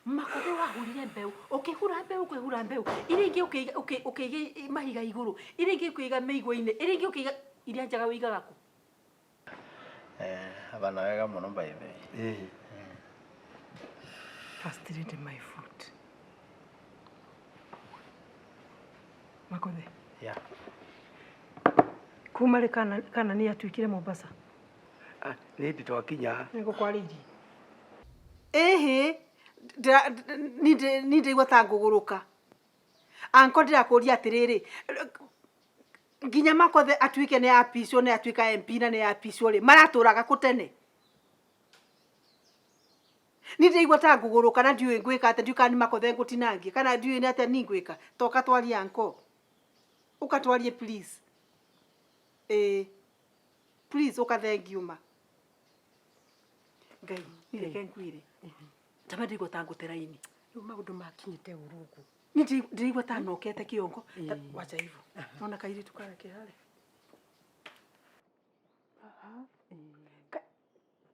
Makothe wahurire mbeũ, ũkĩhura mbeũ, ũkĩhura mbeũ, iria ingĩ ũkĩiga mahiga igũrũ, iria ingĩ ũkĩiga mĩigua-inĩ, iria ingĩ ũkĩiga, iria njega ũigaga kũ? Eh, abana wega mũno by the way. Eh. First lady my foot. Makothe. Yeah. Kuma rĩ kana kana nĩ atuĩkire Mombasa? Ah, nĩ hĩndĩ twakinya. Nĩ ngũkwarĩirie. Ĩhĩ, niĩ ndĩraigua ta ngũgũrũka. Anko ndĩrakũria atĩrĩrĩ, nginya Makothe atuĩke nĩ apicwo nĩ atuĩka MP na nĩ apicwo rĩ, maratũraga kũ tene? Niĩ ndĩraigua ta ngũgũrũka na ndiũĩ ngwĩka atĩa, ndiũĩ kana nĩ Makothe ngũtinangia kana ndiũĩ nĩ atĩa niĩ ngwĩka. Toka twarie anko. Ũka twarie please. Ĩĩ. Please ũka thengiũ ma. Ngai, niĩ reke ngwĩre. Tama ndĩraigua ta ngũte raini. Rĩu maũndũ makinyĩte ũru ũguo. Niĩ ndĩraigua ta nokete kĩongo. Wacha hivyo. Nona kairĩtu karĩa ke harĩa.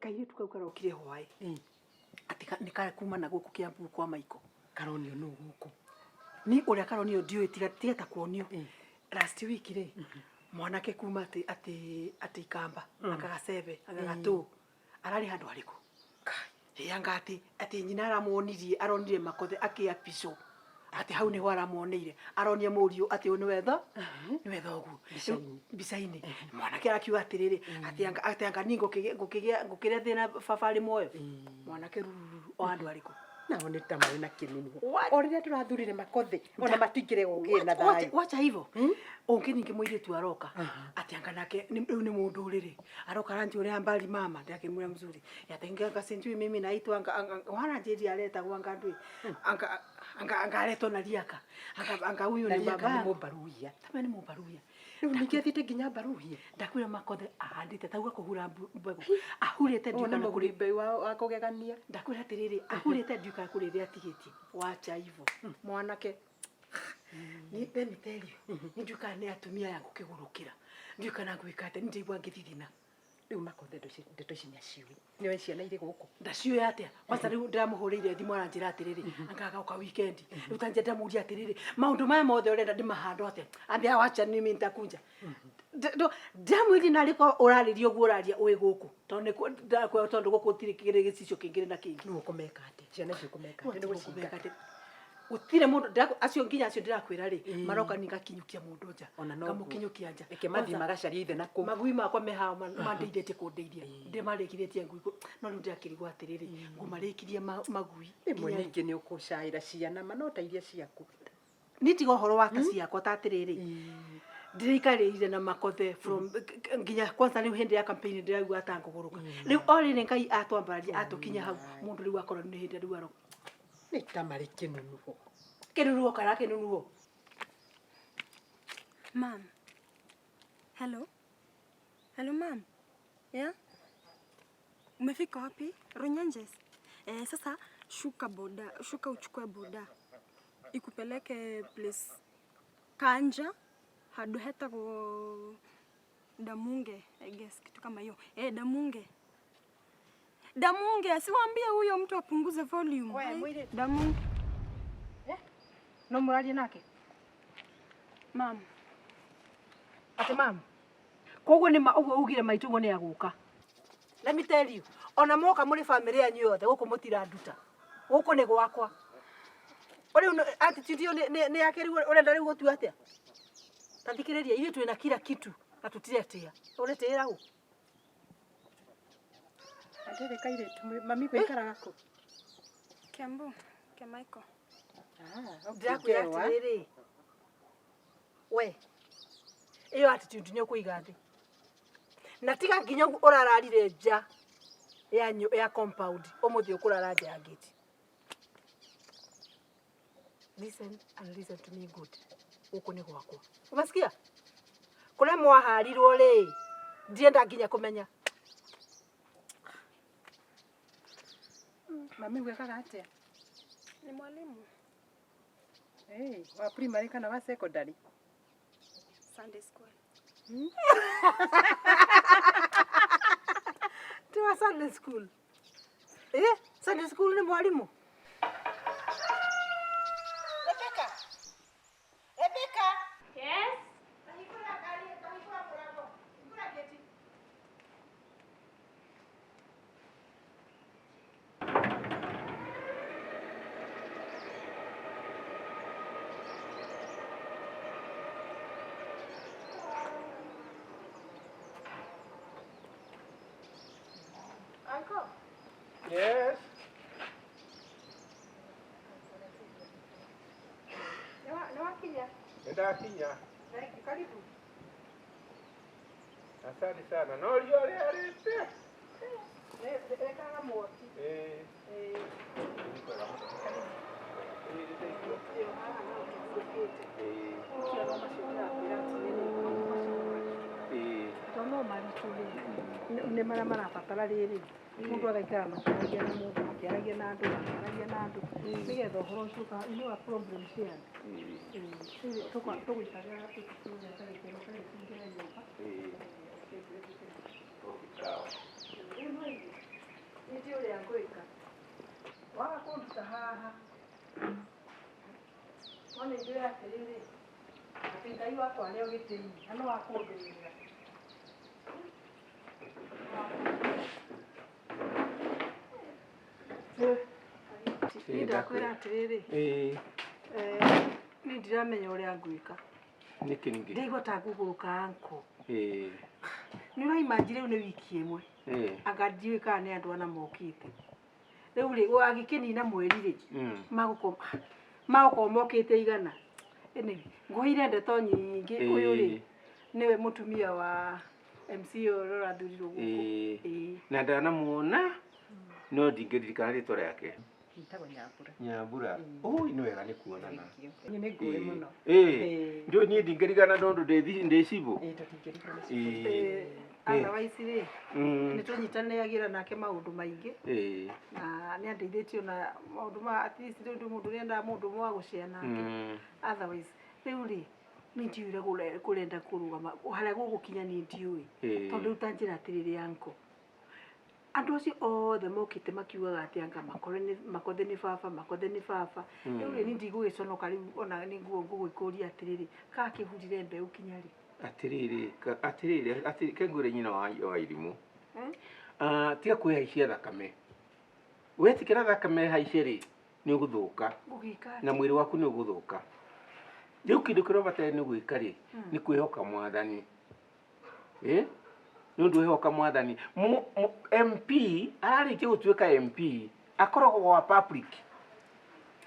Kairĩtu kau karokire hwaĩ. Atĩ nĩ kuma na gũkũ Kiambu kwa Maiko. Karonio nũ gũkũ? Ni ũrĩa karonio ndiũĩ tiga tiga ta kuonio. Last week rĩ, mwanake kuma atĩ atĩ atĩ ikamba, akagacebe, agagatũ. Ararĩ handũ harĩkũ? Ĩ anga atĩ atĩ nyina aramuonirie aronire Makothe akĩapicwo atĩ hau nĩho aramuoneire aronia mũriũ atĩ ũyũ nĩwe tho nĩwe thoguo Mbica-inĩ. mbica-inĩ mwanake arakiuga atĩrĩrĩ atĩ anga atĩ anga niĩ ngũkĩgĩa ngũkĩgĩa ngũkĩrĩa thĩna baba arĩ muoyo mwanake rururu o handũ arĩkũ Nao nĩ ta marĩ na kĩnini. What? O rĩrĩa tũrathurire Makothe, ona matingĩrega ũgĩe na thayũ. Wacha hivyo. Ũngĩ ningĩ mũirĩtu aroka atĩ anga nake rĩu nĩ mũndũ ũrĩrĩ aroka aranjũria mbali mama ndakĩmwĩra mzuri yatengia anga sijui mimi naitwa anga anga waranjĩria aretagwo anga ndui anga anga anga aretwo na riaka anga anga huyu Na ni riaka baba nĩ mũmbaruhia. Tama nĩ mũmbaruhia. Rĩu ningĩ athiĩte nginya mbaruhia. Ndakwĩra Makothe ahandĩte tauga kũhura mbegũ ahurĩte Ũyũ nĩ ndiũĩ kana mũgũri kũrĩ mbeũ wa kũgegania. Ndakwĩra atĩrĩrĩ ahurĩte ndiũĩ kana kũrĩ ĩrĩa atigĩtie. Wacha hivyo mwanake. Ni let me tell you ni ndiũĩ kana nĩ atumia aya ngũkĩgũrũkĩra ndiũĩ kana ngwĩka atĩa ni ndĩraigua ngĩthithina. Rĩu Makothe ndeto ici nĩaciũĩ. Nĩoĩ ciana irĩ gũkũ. Ndaciũĩ atĩa? Kwanza rĩu ndĩramũhũrĩire thimũ aranjĩra atĩrĩrĩ, anga agoka weekend. Rĩu ta ndamũria atĩrĩrĩ, maũndũ maya mothe ũrenda ndĩmahandwo atĩa? Ambia wacha mimi nitakuja. Ndamwĩrire narĩ korwo ũrarĩria ũguo ũraria ũĩ gũkũ. Tondũ nĩ ndakwĩra tondũ gũkũ gũtirĩ gĩcicio kĩngĩ na kĩngĩ. Rĩu ũkũmeka atĩa? Ciana icio ũkũmeka atĩa? Nĩ gũcingata. Gũtirĩ mũndũ acio nginya acio ndĩrakwĩra rĩ, maroka ni ngakinyũkia mũndũ nja. Ona no guo. Ngamũkinyũkia nja. Reke mathiĩ Kwanza, magacarie ithe na kũu. Magui makwa me haha mandeithĩtie kũndeithia. Ndĩmarĩkithĩtie ngui no rĩu ndĩrakĩrigwo atĩrĩrĩ, ngũmarĩkirie magui. Rĩmwe nginya ningĩ nĩ ũkũcaĩra ciana ma no ta iria ciaku. Niĩ tiga ũhoro wa ta ciakwa ta atĩrĩrĩ, ndĩraikarĩire na Makothe from nginya kwanza rĩu hĩndĩ ya campaign ndĩraigua ta ngũgũrũka. Rĩu o rĩrĩ Ngai atwambararia atũkinya hau, mũndũ rĩu akorwo nĩ hĩndĩ rĩu aroka. Nĩ ta marĩ kĩnunuho. Kĩnunuho kana kĩnunuho? Ma'am. Hello. Hello ma'am. Yeah? Umefika wapi? Runyenjes. Sasa shuka boda, shuka uchukue boda. Ikupeleke place Kanja handu hetagwo Damunge, I guess kitu kama hiyo. Damunge. Damunge, asiwaambie huyo mtu apunguze volume. Wewe, mwili. Damunge. No murarie nake? Ma'am. Ate ma'am. Koguo nĩ ma ũguo ugire maitũ ũguo nĩ agũka. Let me tell you, ona moka mũrĩ family yanyu yothe gũkũ mũtiranduta. Gũkũ nĩ gwakwa. Rĩu attitude ĩyo nĩ yake rĩu ũrenda rĩu gũtua atĩa? Ta thikĩrĩria, ithuĩ twĩna kila kitu na tũtiretĩĩa. Ũretĩĩra ũ? Atĩrĩ kairĩtu, mami gũikaraga kũ? Kiambu, kia Michael. Ndĩrakwĩra atĩrĩrĩ, we, ĩyo attitude nĩ ũkũiga thĩ. Na tiga nginya ũguo ũrararire nja ya compound, ũmũthĩ ũkũrara nja ya gate. Listen and listen to me good. Gũkũ nĩ gwakwa. Umesikia? Kũrĩa mwaharirwo rĩ, ndienda nginya kũmenya. Mami gwĩkaga atĩa? Ni mwalimu. Hey, wa primary kana wa secondary? Sunday school. Ti wa Sunday school. Sunday school ni mwalimu? Uncle. Yes. Nĩ wakinya? Nĩndakinya. Thank you. Karibu. Asante sana. No riũa rĩarĩte. Rekaga mwaki. Ĩĩ. Nĩ kwega mũno. Ĩĩ, nĩ thengiũ. Ĩĩ. Ĩĩ. Tondũ no maritũ rĩ, nĩ marĩa marabatara rĩrĩ, mũndũ agaikara makĩaragia na mũndũ, makĩaragia na andũ, makĩaragia na andũ, nĩgetha ũhoro ũcio ũka, you know a problem shared. Ĩĩ. Tũgũikaraga tũkĩũria gĩkeno kagĩkĩingĩra nyũmba. Ĩĩ. Okay, sawa. Rĩu no ithuĩ, niĩ ndiũĩ ũrĩa ngwĩka. Waga kũnduta haha, no nĩ njũĩ atĩrĩrĩ, atĩ Ngai wakwa arĩ o gĩtĩ-inĩ, na no akũndũĩrĩra. Niĩ ndakwĩra atĩrĩrĩ, Ĩĩ. niĩ ndiramenya ũrĩa ngwĩka. Nĩkĩ ningĩ? Ndaigua ta ngũgũrũka anko. Ĩĩ. Nĩ ũraimanji rĩu nĩ wiki ĩmwe. Ĩĩ. Anga ndiũĩ kana nĩ andũ ana mokĩte. Rĩu rĩ, agĩkĩnina mweri rĩ, magũkorwo mokĩte igana. Anyway, ngũheire ndeto nyingĩ. Ũyũ rĩ, nĩwe mũtumia wa MC ũrĩa ũrathurirwo gũkũ. Ĩĩ. Ĩĩ. Na ndanamuona no ndingĩririkana rĩtwa rĩake. Njĩtagwo Nyambura. Nyambura. Ui, nĩ wega nĩ kuonana. Niĩ nĩ ngũĩ mũno. Ĩĩ. Ndiũĩ niĩ ndingĩririkana tondũ ndĩ cibũ. Ĩĩ, tũtingĩrigwo nĩ Ĩĩ. Otherwise rĩ, nĩ tũnyitanagĩra nake maũndũ maingĩ. Ĩĩ. Na nĩ andeithĩtie na maũndũ ma at least rĩu mũndũ nĩendaga mũndũ ũmwe wa gũshare nake. Otherwise, rĩu rĩ, niĩ ndiũĩ ũrĩa kũrenda kũrũgama, harĩa gũgũkinya niĩ ndiũĩ. Tondũ rĩu ta njĩra atĩrĩrĩ uncle, andũ acio othe mokĩte makiugaga atĩ anga Makothe nĩ baba, Makothe nĩ baba. Rĩu rĩ, niĩ ndigũgĩconoka rĩu ona nĩ ngũgĩkũria atĩrĩrĩ, kana kĩhurire mbeũ kinya rĩ? Atĩrĩrĩ, atĩrĩrĩ, atĩrĩrĩ, ke ngwĩre nyina wa irimũ. Tiga kwĩhaicia thakame. Wetĩkĩra thakame haice rĩ, nĩ ũgũthũka. Ngũgĩka atĩa? Na mwĩrĩ waku nĩ ũgũthũka. Rĩu kĩndũ kĩrĩa ũbataire nĩ gwĩka rĩ, nĩ kwĩhoka Mwathani. Nĩ ũndũ wĩhoka Mwathani. MP, ararĩkia gũtuĩka MP, akoragwo wa public.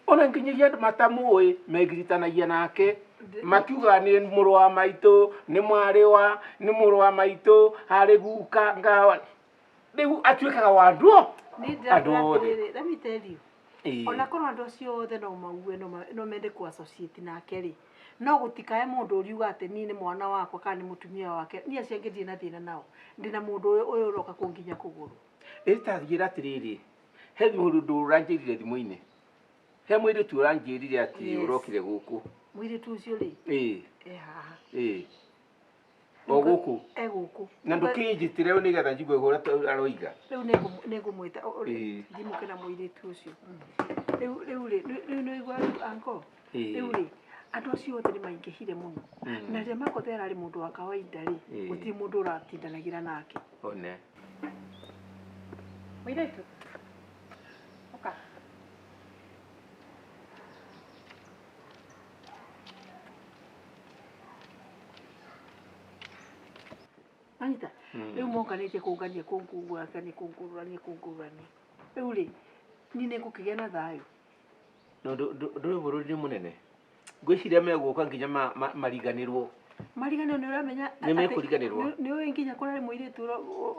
Ona nginyagia andũ matamũĩ, megiritanagia nake. Makiugaga nĩ mũrũ wa maitũ, nĩ mwarĩ wa, nĩ mũrũ wa maitũ, harĩ guka, ngawa. Rĩu atuĩkaga wa andũ andũ othe. Let me tell you. Ĩĩ. Ona korwo andũ acio othe no mauge, no mende kũ associate nake rĩ, no gũtikae mũndũ ũriuga atĩ niĩ nĩ mwana wakwa kana nĩ mũtumia wake. Niĩ acio angĩ ndirĩ na thĩna nao. Ndĩna mũndũ ũyũ ũroka kũnginya kũgũrũ. Ĩĩ ta njĩra atĩrĩrĩ, he mũndũ ũranjĩrire thimũ-inĩ. He mũirĩtu ũranjĩrire atĩ ũrokire gũkũ. Mũirĩtu ũcio rĩ? Ĩĩ. E haha. Ĩĩ. O gũkũ? E gũkũ. Na ndũkĩnjĩtĩre nĩgetha njigue ũrĩa aroiga. Rĩu nĩngũmwĩta, ndimũke na mũirĩtu ũcio. Rĩu, rĩu rĩ, rĩu nĩ waigua rĩu uncle? Rĩu rĩ, andũ acio othe nĩ maingĩhire mũno. Na rĩrĩa Makothe ararĩ mũndũ wa kawaida rĩ, gũtirĩ mũndũ ũratindanagĩra nake. One. Mũirĩtu. Ũka. Anyita? Rĩu monganĩtie kũngania, kũngũrania, kũngũrania, kũngũrania. Rĩu rĩ, niĩ nĩngũkĩgĩa na thayũ. No ndũĩ bũrũri nĩ mũnene. Ngwĩciria megũka nginya mariganĩrwo. Mariganĩrwo nĩ ũramenya Nĩ mekũriganĩrwo. Nĩ ũĩ nginya kũrarĩ mũirĩtu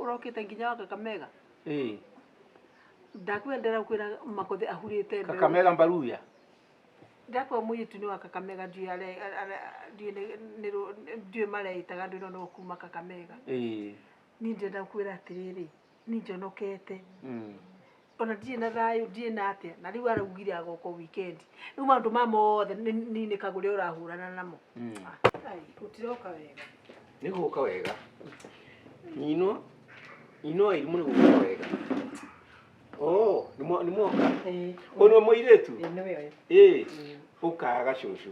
ũrokĩte nginya wa Kakamega. Ĩĩ. Ndakwendera kwĩra Makothe ahurĩte mbeũ. Kakamega Mbaruya. Ndakwĩra mũirĩtu nĩ wa Kakamega, ndiũĩ mareĩtaga ndũĩ no nĩ kuma Kakamega. Ĩĩ. Niĩ ndĩrenda kwĩra atĩrĩrĩ, niĩ njonokete. Ona ndirĩ na thayũ, ndirĩ na atĩa. Na rĩu araugire agoka weekend. Rĩu maũndũ ma mothe niĩ nĩ kagũre ũrahũrana namo. Ai, gũtiroka wega. Nĩ gũka wega. Nyinwa, nyinwa irimũ nĩ gũka wega. Oh, nĩ mwoka? Ĩĩ. Ũyũ nĩwe mũirĩtu? Ĩĩ, nĩwe ũyũ. Ĩĩ. Ũkaga gacũcũ.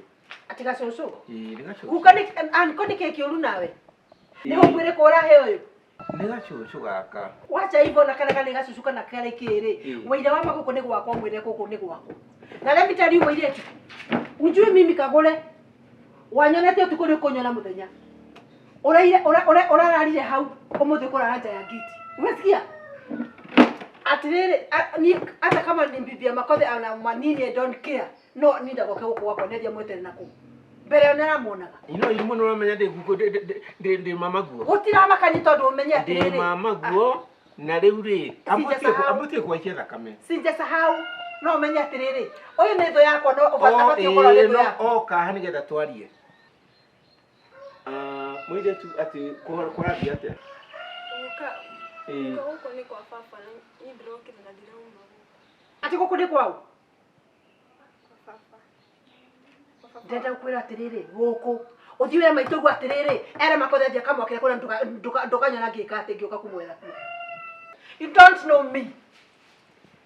Atĩ gacũcũ? Ĩĩ, nĩ gacũcũ. Guka nĩ, anko nĩ kĩĩ kĩũru nawe? Nĩ gũkwĩrĩ kũrahe ũyũ? Nĩ gacũcũ gaka. Wacha hivyo na kana nĩ gacũcũ kana karĩ kĩrĩ. Wĩira wa magũkũ nĩ gwakwa, mwĩre gũkũ nĩ gwakwa. Na let me tell you mũirĩtu, unjui mimi kagũre. Wanyonete ũtukũ nĩ ũkũnyona mũthenya. Ũraire, ũrararire hau, ũmũthĩ ũkũrara nja ya ngiti. Umesikia? Atiriri ni hata kama ni bibi ya Makothe ana manini, I don't care. No ninda goke guku gwakwa nethia mwetere naku mbere yo nĩaramuonaga. Ino irimũ nĩ ũramenya ndĩ guko ndĩ mama guo. Gũtiramakani tondũ ũmenye Ndĩ atĩrĩrĩ, mama guo na rĩu rĩ Sijasahau. ambutie kũhaicia thakame. Sinjasahau, no ũmenye atĩrĩrĩ, ũyũ nĩ thũ yakwa, no ũbatiĩ gũkorwo nĩ thũ no yakwa. oka haha nĩgetha twarie. Ah, mũirĩtu atĩ kũrathiĩ atĩa? Guka, Ĩĩ. guka gũkũ nĩ kwa baba na niĩ ndĩrokire na ndirauma gũkũ. Atĩ gũkũ nĩ kwao? Kwa baba. Kwa baba. Ndĩrenda gũkwĩra atĩrĩrĩ, gũkũ ũthiĩ wĩre maitũ ũguo atĩrĩrĩ, ere Makothe athiĩ akamwakĩra kũrĩa, ndũkanyona ngĩka atĩ ngĩũka kũmwetha kuo. You don't know me.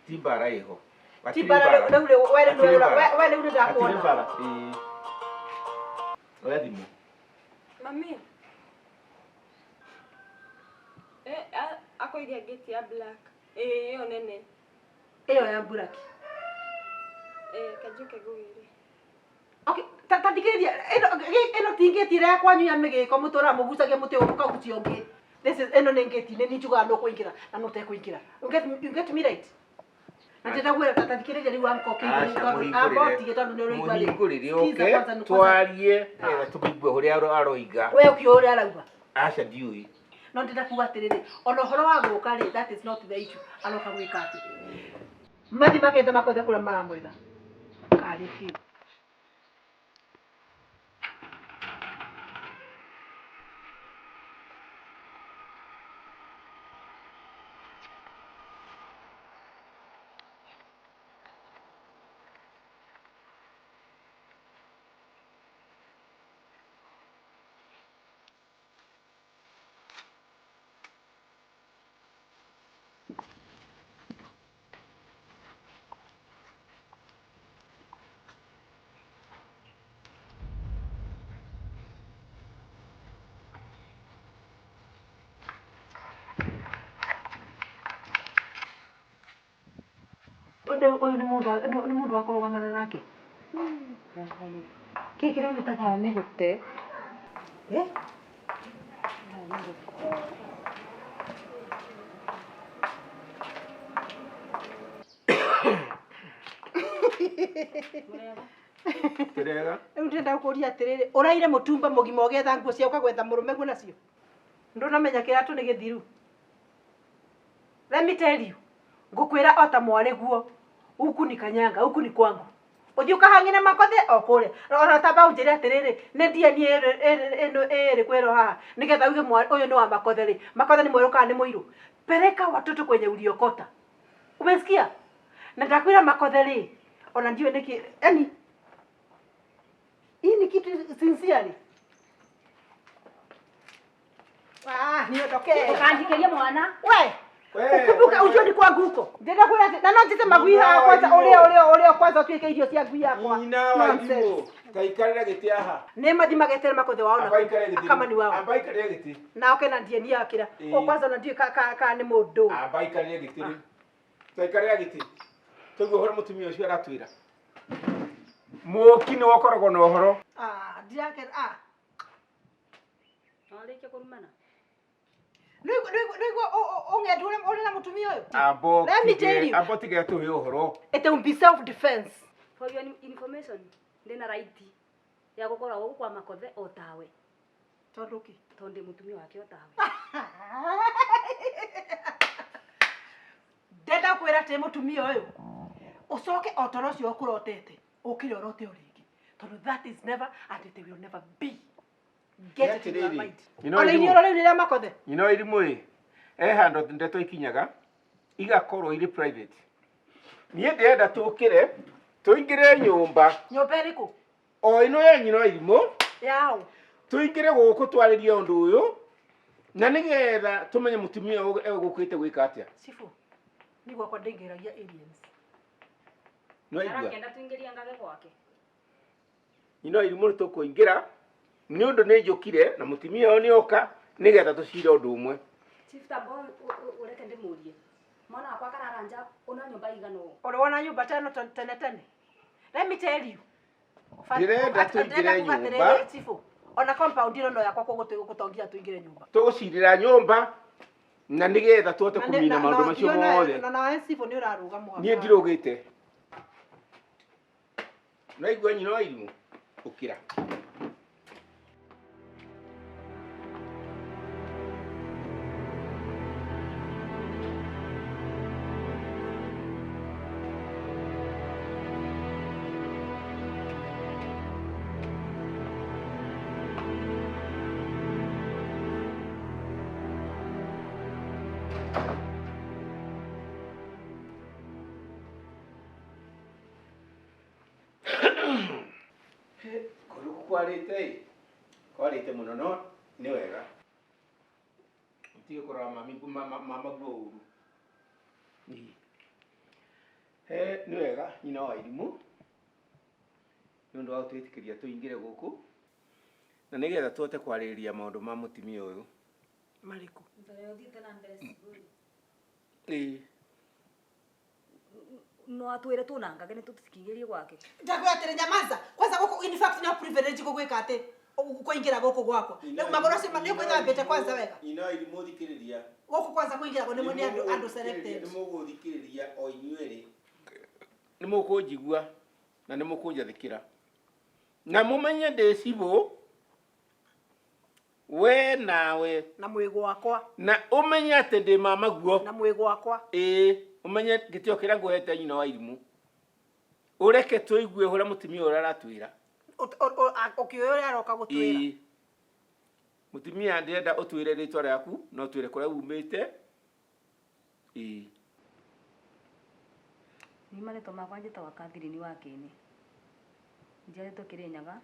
Ti mbara ĩho. Ti mbara rĩu rĩ, we rĩu Hatirĩ mbara. we rĩu nĩ Hatirĩ ndakuona. mbara. Ĩĩ. Oya thimũ. Mami. Eh, akoiria gate ya black. Eh, ĩyo nene. Ĩyo ya mburaki. Eh, kanjũke ngũgĩre. Okay, ta thikĩrĩria, ĩno ti ngĩti ĩrĩa ya kwanyu ya mĩgĩko mũtũraga mũgucagia mũtĩ ũyũ mũkagucia ũngĩ. This is ĩno nĩ ngĩti nĩ njugaga nũ kũingĩra na nũ ũtekũingĩra. You get me right? Na ndĩrenda gwĩra ta thikĩrĩria rĩu anko Aca, kĩndũ amba ũtige tondũ nĩ ũraigua rĩ. Mũhingũrĩre Sikiza oke kwanza nĩ kwanza. twarie nĩgetha tũmũigue ũrĩa aroiga. We ũkĩũĩ ũrĩa arauga. Aca ndiũĩ. No ndĩrenda kuga atĩrĩrĩ, ona ũhoro wa gũka rĩ, that is not the issue. Aroka gwĩka atĩ mathi maketha Makothe kũrĩa maramwetha karĩ kĩ. Ũyũ nĩ mũndũ nĩ mũndũ wa kũrũgamana nake kĩ kĩrĩa ũgĩtaga Nĩ gũte. Eh? Tũrega. Rĩu ndĩrenda gũkũria atĩrĩrĩ, ũraire mũtumba mũgima ũgetha nguo cia ũkagwetha mũrũme guo nacio ndũnamenya kĩratũ nĩ gĩthiru. Let me tell you, ngũkwĩra o ta mwarĩ guo, huku ni kanyanga, huku ni kwangu. Ũthiĩ ũkahang'ĩre Makothe o kũrĩa ona tamba ũnjĩre atĩrĩrĩ, nĩ DNA ĩno ĩrĩ kwĩrwo haha nĩgetha uge ũyũ nĩ wa Makothe rĩ, Makothe nĩ mwerũ kana nĩ mũirũ. Peleka watoto kwenye uliokota, umesikia? Na ndakwĩra Makothe rĩ, ona ndiũĩ nĩkĩ, yani hii ni kitu sincerely. Ah, niondoke. Ũkanjikĩrie mwana. We, We, ukumbuka ujue ni kwangu huko. Ndĩrenda kwĩra atĩ na no njĩte magui haha kwanza ũrĩa ũrĩa ũrĩa kwanza ũtuĩke irio cia ngui yakwa. Nyina wa Nonsense. irimũ taikarĩra gĩtĩ haha. Nĩ mathi magetere Makothe wao na Amba ikarĩre gĩtĩ. akama ni wao. Amba ikarĩre gĩtĩ. Na oke na DNA akĩra. Ĩĩ. O kwanza ona ndiũĩ ka nĩ mũndũ. Amba ikarĩre gĩtĩ rĩu. Taikarĩra gĩtĩ. Tũigue ũhoro mũtumia ũcio aratwĩra. Mũũki nĩwe ũkoragwo na ũhoro. Ah, ndirake ah. No rĩkie kũrumana. Nĩguo ũng'endu ũrĩa ũrĩ na mũtumia ũyũ. Amba Let me tell you. amba ũtige atũhe ũhoro. It will be self defense. For your information, ndĩna right ya gũkorwo gũkũ kwa Makothe o tawe Tondũ kĩ? tondũ ndĩ mũtumia wake o tawe. Ndenda kwĩra atĩ mũtumia ũyũ ũcoke o toro ũcio ũkũrotete ũkĩre ũrote o rĩngĩ tondũ that is never and it will never be. Get it in your Atĩrĩrĩ, mind. nyina Ona wa irimũ. iniũrũ rĩu nĩ rĩa Makothe. Nyina wa irimũ ĩ, he handũ ndeto ikinyaga igakorwo irĩ private. Niĩ ndĩrenda tũkĩre tũingĩre nyũmba Nyũmba ĩrĩkũ? o ĩno ya nyina wa irimũ Yao. tũingĩre gũkũ twarĩrie ũndũ ũyũ na nĩgetha tũmenye mũtumia ũyũ egũkĩte gwĩka atĩa. Sifu. Ni gwakwa ndĩingĩragia aliens. Nĩwaigua? Arakĩenda tũingĩrie ngage gwake. Nyina wa irimũ nĩ tũkũingĩra nĩ ũndũ nĩ njũkire na mũtumia ũyũ nĩ oka nĩgetha tũcire ũndũ ũmwe. Chief tamba ũreke ndĩmũrie. Mwana wakwa kararanja una nyũmba igana ũũ. Ũrĩ wona nyũmba teno tene tene. Let me tell you. Ndĩrenda tũingĩre nyũmba. Chifu. Ona compound ĩno no yakwa koguo tũgũtongia tũingĩre nyũmba. Tũgũcirĩra nyũmba Na nĩgetha tũhote kũmina maũndũ macio mothe. Na nawe cibũ nĩ ũrarũga mũhaka. Niĩ ndirũgĩte. Ũraigua nyina wa irimũ? Ũkĩra. Kũndũ kwarĩte ĩ, kwarĩte mũno no nĩ wega. Ũtige kũrora mami mama guo ũru. Ĩ. He nĩ wega nyina wa irimũ nĩ ũndũ wa gũtwĩtĩkĩria tũingĩre gũkũ na nĩgetha tũhote kwarĩrĩria maũndũ ma mũtumia ũyũ. Marĩkũ? Ĩ. No atwĩre tũnangage nĩ tũtikinyĩrie gwake. Ndakwĩra atĩrĩ nyamaza. Kwanza gũkũ in fact no privilege gũgwĩka atĩ kũingĩra gũkũ gwakwa. Rĩu magũrũ acio nĩ ũkwĩthambĩte kwanza wega. Nyina wa irimũ thikĩrĩria. Gũkũ kwanza kũingĩragwo nĩ nĩ andũ andũ selected. Nĩ mũgũthikĩrĩria o inyuĩ erĩ. Nĩ mũkũnjigua na nĩ mũkũnjathĩkĩra. Na mũmenye ndĩ cibũ we nawe Na mwĩ gwakwa. na ũmenye atĩ ndĩ mama guo. Na mwĩ gwakwa. Ĩĩ, ũmenye gĩtĩo kĩrĩa ngũhete nyina wa irimũ. Ũreke tũigue ũrĩa mũtumia ũrĩa aratwĩra. Ũkĩũĩ ũrĩa aroka gũtwĩra. Ĩĩ. Mũtumia ndĩrenda ũtwĩre rĩtwa rĩaku na ũtwĩre kũrĩa umĩte. Ĩĩ. Niĩ marĩtwa makwa njĩtagwo Catherine wa Kĩni. Njiarĩtwo Kĩrĩnyaga,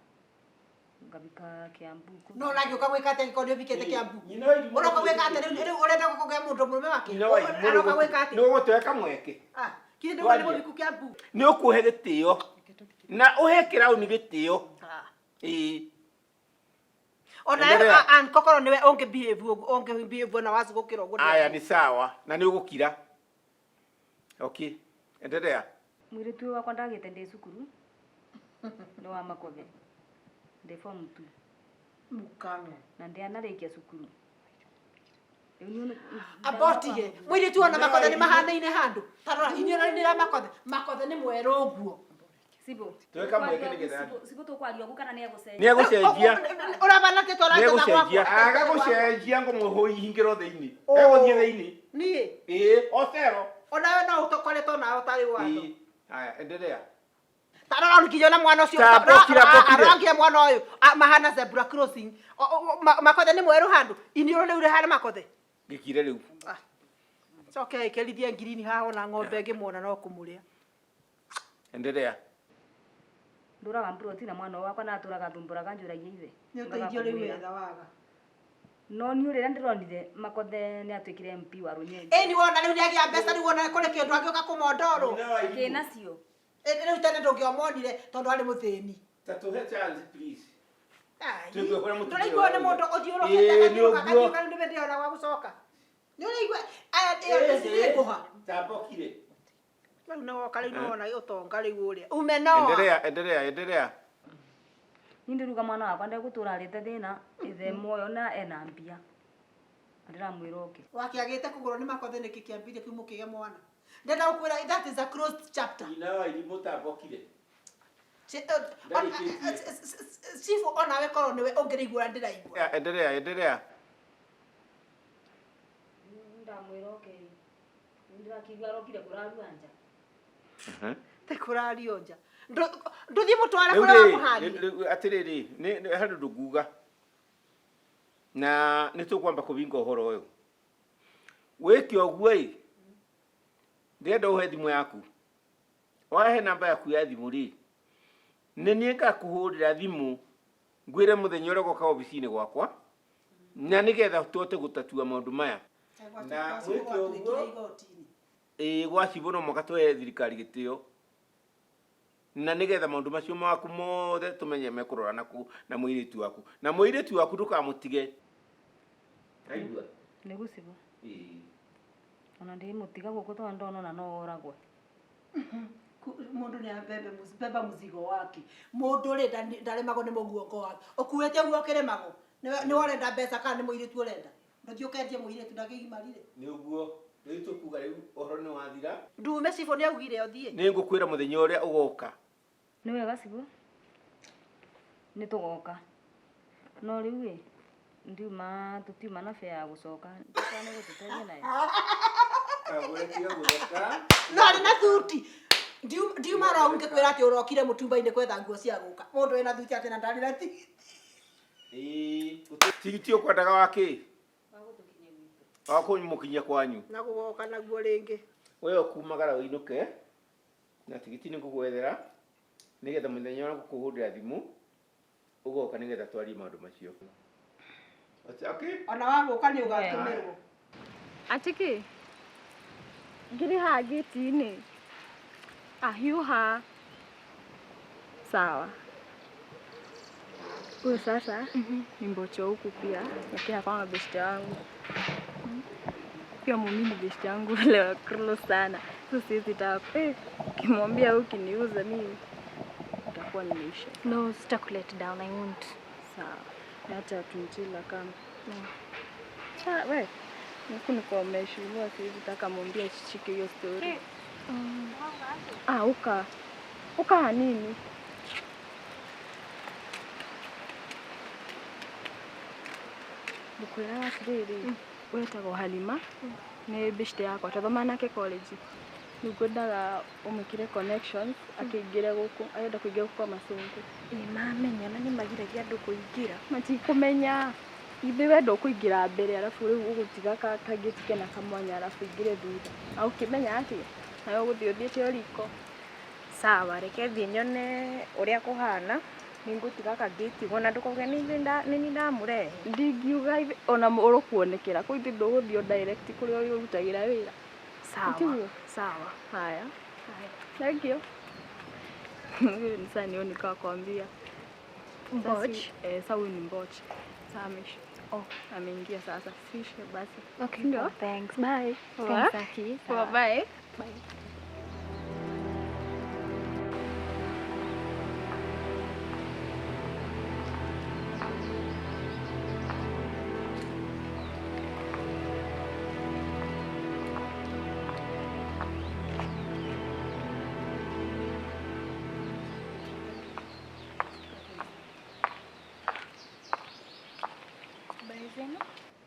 ngabika Kiambu. No ũragĩũka gwĩka atĩa angĩkorwo nĩ ũbikĩte Kiambu? Nyina wa irimũ Ũroka gwĩka atĩa rĩu rĩu ũrenda kũgĩa mũndũ mũrũme wake? Nyina wa irimũ Aroka gwĩka atĩa? nĩ ũgũtũhe kamweke. Ah, kile ndauga nĩ mũbiku Kiambu. Nĩ ũkũhe gĩtĩo na ũhe kĩrauni gĩtĩo. Ah. Ĩĩ. Ona Endelea. an kokoro niwe ũngĩ behave ũguo ũngĩ behave na wacu gũkĩra ũguo. Aya nĩ sawa na nĩ ũgũkira. Okay, endelea. Mũirĩtu ũyũ wakwa ndagĩte ndĩ cukuru nĩ wa Makothe, ndĩ form 2 Mũkang'o. na ndianarĩkia cukuru. Rĩu niĩ Abotige. Mũirĩtu ona Makothe nĩ mahanaine handũ. Ta rora inyuĩ na nĩ Makothe. Makothe nĩ mwerũ ũguo. Cibũ. Tuwe kamweke nĩgetha. Cibũ tũkwaria ũguo kana nĩ egũcenjia? Nĩ egũcenjia. Ũrabana atĩ Nĩ twaranja egũcenjia. gwakwa. Aga gũcenjia ngũmũhingĩro thĩinĩ. Oh. Egũthiĩ thĩinĩ. Niĩ. Ĩĩ, ocero. Onawe no ũtokoretwo nawe ũtarĩ watho. Ĩĩ. Aya, endelea. Ta rora nginya ona mwana ũcio. Ta bokire, bokire. Arora nginya mwana ũyũ mahana zebra crossing. Makothe nĩ mwerũ handũ. Iniũrũ rĩu rĩhana Makothe. Gĩkire rĩu. Coke ĩkĩrithie ngirini haha ona ng'ombe ĩngĩmuona no kũmũrĩa. Endelea. Ndũraga mburoti na mwana ũyũ wakwa na atũraga thumbũraga njũragia ithe. Nĩ ũteithio rĩu wetha waga. No niĩ rĩrĩa ndĩronire Makothe nĩ atuĩkire MP wa Rũnyenje. Ĩni wona rĩu nĩagĩa mbeca rĩu wona kũrĩ kĩndũ angĩũka kũmondorwo. Kĩnacio. Rĩu tene ndũngĩomonire tondũ arĩ mũthĩni. Ta tũhe chance please. Ai. Tũigue ũrĩa mũtumia Ndũraigua nĩ ũrauga. mũndũ ũthiũrũkĩte Ĩĩ, nĩ agathiũrũka ũguo. agathiũrũka rĩu nĩwe ndĩrona gwa gũcoka. Nĩ ũraigua aya ĩyo nĩ ngũha. Ta bokire. Rĩu nĩ woka rĩu nĩ wona ũtonga rĩu ũrĩa. Umenoa. Endelea, endelea, endelea. Niĩ ndĩruga mwana wakwa ndegũtũra arĩte thĩna ithe muoyo na ena mbia. Na ndĩramwĩra oke. Wakĩagĩte kũgũrwo nĩ Makothe nĩkĩ kĩambire kĩu mũkĩgĩa mwana. Ndenda gũkwĩra that is a closed chapter. Nyina wa irimũ ta bokire. Ndarĩkĩtie. Chifu onawe korwo nĩwe ũngĩrĩigua ũrĩa ndĩraigua. Ya, Endelea, endelea. Ndamwĩra oke. Rĩu ndĩrakiigua arokire kũrarua nja. Te kũrario nja. Ndũthiĩ mũtware Rĩu kũrĩa rĩ, wamũhandire. rĩu atĩrĩrĩ, nĩ harĩ ũndũ nguga na nĩ tũkwamba kũbinga ũhoro ũyũ. Wĩke ũguo ĩ, ndĩrenda ũhe thimũ yaku. Wahe namba yaku ya thimũ rĩ, nĩ niĩ ngakũhũrĩra thimũ ngwĩre mũthenya ũrĩa ũgoka obici-inĩ gwakwa na nĩgetha tũhote gũtatua maũndũ maya. Na wĩke ũguo ĩĩ gwa cibũ no mũhaka tũhe thirikari gĩtĩo na nĩgetha maũndũ macio maku mothe tũmenye mekũrora naku na mũirĩtu waku na mũirĩtu waku ndũkamũtige. Aigua? Nĩguo cibũ. Ĩĩ. Ona ndĩmũtiga gũkũ tondũ ndona ona no oragwe. Mũndũ nĩ abebe beba mũzigo wake. Mũndũ rĩ ndaremagwo nĩ mũguongo wake. Ũkuĩte ũguo ũkĩremagwo. Nĩwe ũrenda mbeca kana nĩ mũirĩtu ũrenda? Nduthi ukendie muiretu ndakigimarire. Ni uguo. Riu tukuga riu uhoro ni wathira. Ndume cibũ ni augire uthie. Ni ngukwira muthenya uria ugoka. Ni wega cibũ. Ni tugoka. No riu ĩ ndiuma tutiuma na bea ya gucoka. Ndukane gututeithia nayo. Kagure tiga gutheka. No ari na thuti. Ndiuma ro ngikwira ati urokire mutumba-ini kwetha nguo cia guka. Mundu wina thuti ati na ndari na tigiti. Ĩĩ, tigiti ukwendaga wa kĩ? Wa kũmũkinyia kwanyu. Na gugoka naguo ringi. We ũkumagara ũinũke na tigiti nĩ ngũgwethera nĩgetha mũthenya ũrĩa ngũkũhũrĩra thimũ ũgoka nĩgetha twarie maũndũ macio. Okay? Ona wa gũka nĩ ũgatũmĩrwo. Atiki ngiri haha gĩti-inĩ. Ahiũha. Sawa. Huyu sasa ni mbocho huku pia, lakini akawa beshte wangu. Pia mimi ni beshte yangu leo close sana. So siwezi taka ukimwambia wewe ukiniuza mimi nitakuwa nimeisha. No, sitakulet down, I won't. Sawa. Acha tunchila kama. Cha we. Niko nikomeshwa siwezi taka mwambie chichike hiyo story. Ah, uka. Uka nini? Bukwira atiriri wetagwo Halima ni beshte yakwa twathoma nake college. Nĩngwendaga ũmwĩkĩre connections akĩingĩre gũkũ arenda kũingĩra gũkũ kwa masungu. Ĩ mamenya na nĩmagiragia andũ kũingĩra. Matikũmenya. Ithe we ndũkũingĩra mbere arabu rĩu ũgũtiga kagĩti kena kamwanya arabu ingĩre thutha. Na ũkĩmenya atĩ nawe ũgũthiĩ ũthiĩte o riko. Sawa, reke thiĩ nyone ũrĩa kũhana. Nĩngũtiga kagĩti ũguo na ndũkauge nĩ niĩ ndamũrehe. Ndingiuga ona ũrũkuonekera kũu ithe ndũgũthiĩ o direct kũrĩa ũrĩa ũrutagĩra wĩra. Sawa. Sawa. Haya. Thank you. Sasa niyo nikakwambia. Mboch. Sasa huyu ni Mboch. Sasa oh, ameingia sasa. Sishe basi. Okay, ndio. Thanks. Bye. Thanks, Aki. Bye bye. Bye.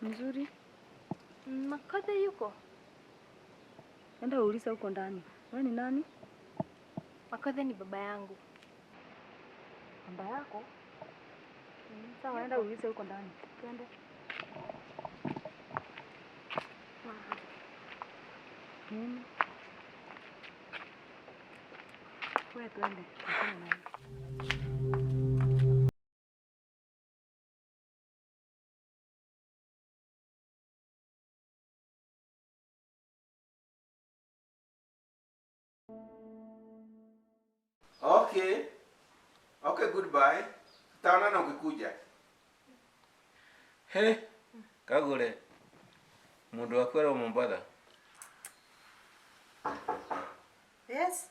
Mzuri. Makothe yuko? Enda uulize huko ndani. Wewe ni nani? Makothe ni baba yangu. Baba yako? Sawa, enda uulize huko ndani. Twende. Nini? Wewe twende. Okay. Okay, goodbye. Tutaonana ukikuja. He, Kagure. Mundu wakwera Mombasa. Yes.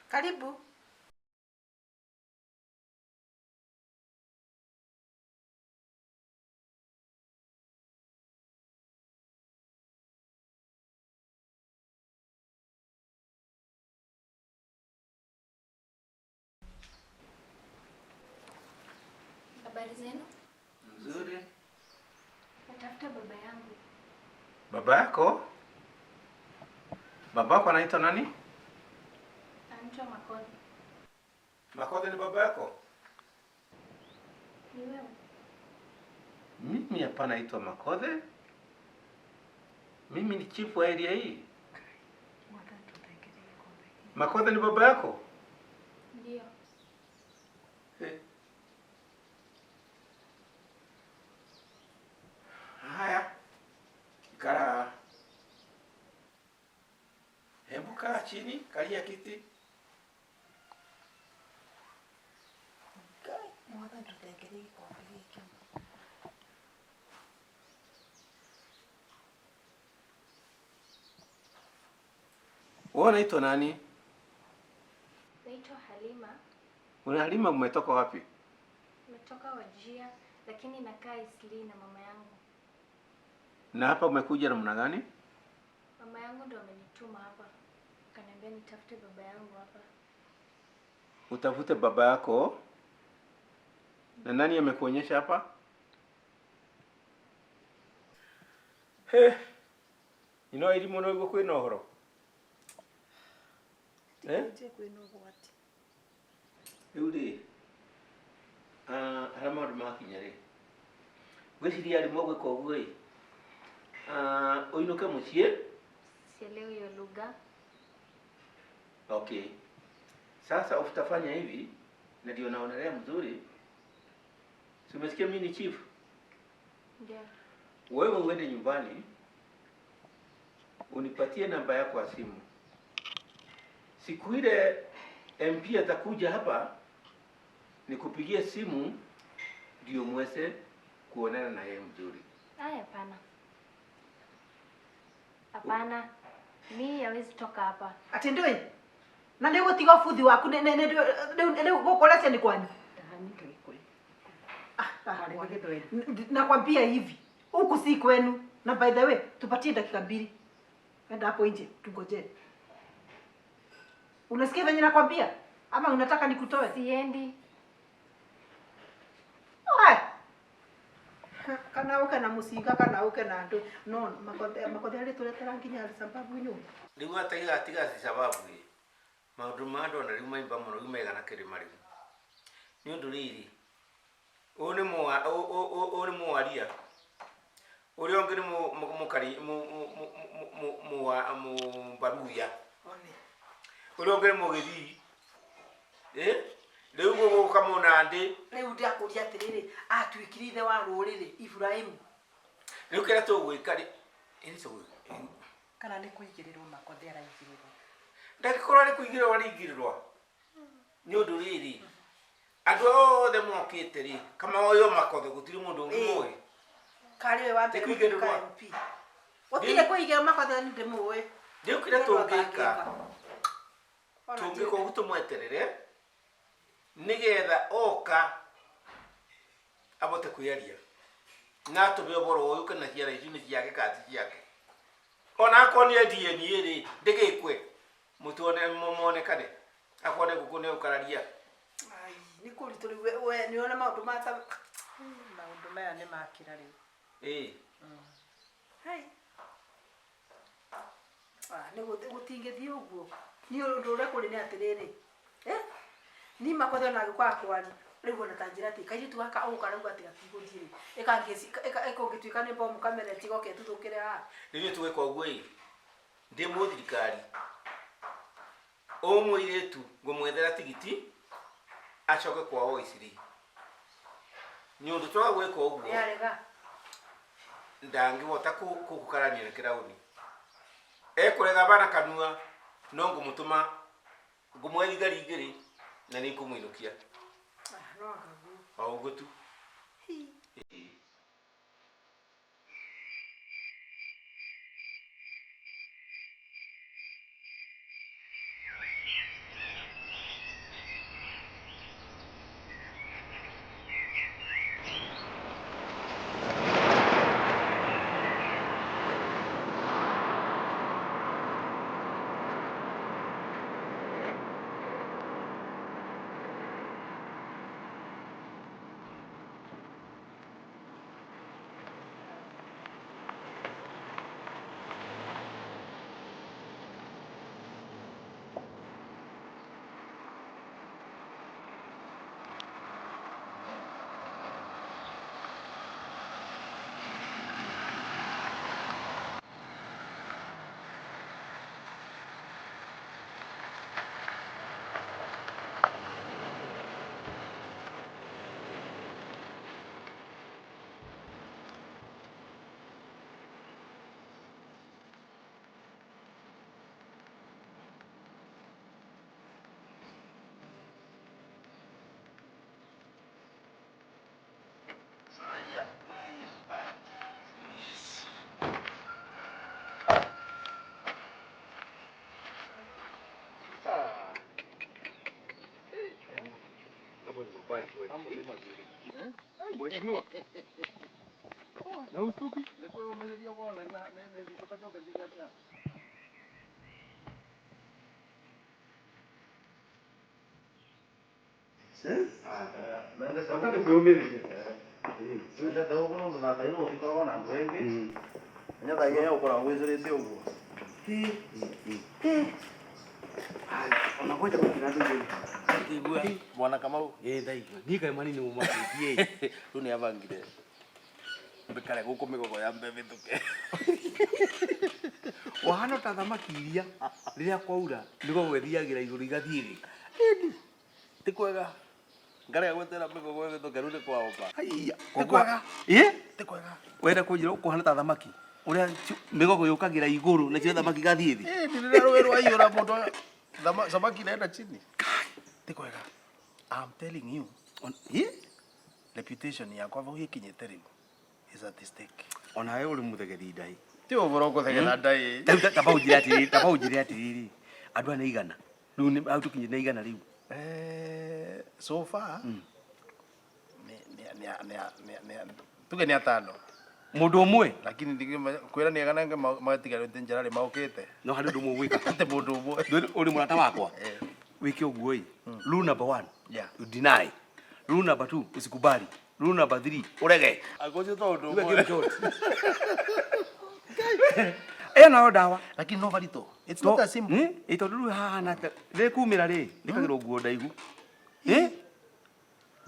Karibu. Habari zenu? Nzuri. Natafuta baba yangu. Baba yako? Baba yako anaitwa nani? Anaitwa Makothe. Makothe ni baba yako? Ni wewe? Mimi hapa naitwa Makothe. Mimi ni chifu wa area hii. Makothe ni baba yako? Ndio. Hey. Haya. Ikara. Hebu kaa chini, kalia kiti. Wewe unaitwa nani? Naitwa Halima. Una Halima, umetoka wapi? Nimetoka Wajia, lakini nakaa Isli na mama yangu. Na hapa umekuja namna gani? Mama yangu ndo amenituma hapa. Kaniambia nitafute baba yangu hapa. Utafute baba yako? Na nani amekuonyesha hapa? He. Ino elimu no igwo kwina uhoro. Eh? Kwina ugwati. Riu ri haria maundu makinya ri ngwiciria arimũ gwĩka ũguo ĩ ũinũke mũciĩ. Sielewi hiyo lugha. Okay. Sasa utafanya hivi na ndio naonelea mzuri. Si umesikia mimi ni chief? Ndio. Wewe uende nyumbani unipatie namba yako ya simu. Siku ile MP atakuja hapa nikupigie simu ndio muweze kuonana na yeye mzuri. Haya, hapana. Hapana. Mimi hawezi toka hapa. Ati ndui? Na nĩ gũtiga buthi waku nĩ nĩ nĩ gũkũrecia nĩ kwanyu? Nakwambia hivi, huku si kwenu. Na by the way, tupatie dakika 2. Enda hapo nje, tungoje. Unasikia venye nakwambia? Ama unataka nikutoe? Siendi. Kana uke na mucinga kana uke na andu no makothe makothe ari turetera nginya sababu nyumba. Riu ataiga tiga sababu maundu ma andu ona riu maimba muno riu megana kirima riu ni undu riri uyu ni uyu ni mwaria uria ungi ni mukari mu mbaruya uria ungi ni mugithii riu guguka munandi riu ndiakuria atiriri atuikire ithe wa ruriri Ibrahimu riu kiria tugwika ri kana ni kuigirirwo makothe araigĩrĩrwo ndagikorwo ari kuigĩrĩrwo araigĩrĩrwo nĩ ũndũ rĩrĩ andũ othe mokĩte rĩ kama oyo makothe gũtirĩ mũndũ ũngĩ mũĩ karĩ we wa mbere gũtuĩka MP gũtirĩ kũigĩrĩrwo makothe nĩ ndĩmũĩ rĩu kĩrĩa tũngĩka tũngĩka ũguo tũmweterere nĩgetha oka abote kwĩaria na atũme ũhoro ũyũ kana ciara icio nĩ ciake kana ti ciake ona akorwo nĩ DNA rĩ ndĩgĩkwe mutuone monekane akorwo nĩ ngũkũ nĩ ũkararia. Ai nĩ kũritũ rĩu we nĩ ũrona maũndũ ma ta maũndũ maya nĩ makĩra rĩu. Ĩĩ hai nĩ gũtingĩthiĩ ũguo nĩ ũndũ ũrĩa kũrĩ nĩ atĩrĩrĩ ni makothe ona angĩkorwo akwari rĩu ona ta njĩra atĩ kairĩtu gaka ũgũka rauga atĩ gatigũthiĩ rĩ ĩkangĩtuĩka nĩ bomu kamere tigoke ĩtuthũkĩre haha. Rĩu tũgĩka ũguo ĩ ndĩ mũthirikari ũyũ mũirĩtu ngũmwethera tigiti acoke kwao Isiri nĩ ũndũ twaga gwĩka ũguo nĩarega ndangĩhota kũkarania na kĩraũni ekũrega bana kanua no ngũmũtũma ngũmũhe thigari igĩrĩ na nĩ ngũmũinũkia o ũguo tu. Na ustuki. Bwana Kamau. Ĩ ndaigua niĩ kaĩ manini mũmakĩtie Rĩu nĩ abangire mbikare gũkũ mĩgogo ya mbembe ĩtuke. Wahana ta thamaki iria rĩrĩa kwaura mĩgogo ĩthiagĩra igũrũ igathiĩ thĩ. Ti kwega. Ngarega gwetera mĩgogo ĩhĩtũke rĩu nĩ kwaomba. Haiya. Ti kwega. Ĩ? Ti kwega. Wenda kũnjĩra ũkũhana ta thamaki ũrĩa mĩgogo yũkagĩra igũrũ nacio thamaki igathiĩ thĩ. Ĩ ni rĩrĩa rũĩ rwaiyũra mũndũ samaki inaenda chini. Ti kwega. I'm telling you. Ĩ? Reputation yakwa vau ĩkinyĩte rĩu is at stake. Onawe ũrĩ mũthegethi ndaĩ. Ti ũboro gũthegetha ndaĩ. Rĩu tamba ũnjĩre atĩrĩrĩ, tamba ũnjĩre atĩrĩrĩ, andũ aya nĩ igana rĩu nĩ hau tũkinyĩte nĩ igana rĩu. So far tuge nĩ atano. Mũndũ ũmwe. Lakini kwĩra nĩ agana magatigarĩte njĩra rĩ maũkĩte. No harĩ ũndũ ũmwe ũgwĩka. Atĩ mũndũ ũmwe. Ũrĩ mũrata wakwa. Wĩke ũguo ĩ. Rule number 1. Yeah. You deny. Rule number 2, usikubali. Rule number 3, urege. Agocio to ũndũ Uge ũmwe. game short. Ĩyo nayo ndawa. Lakini no barito. It's not that simple. Ĩ tondũ rĩu hahana ta rĩkumĩra rĩ, rĩkagĩrwo nguo ndaihu. Ĩ?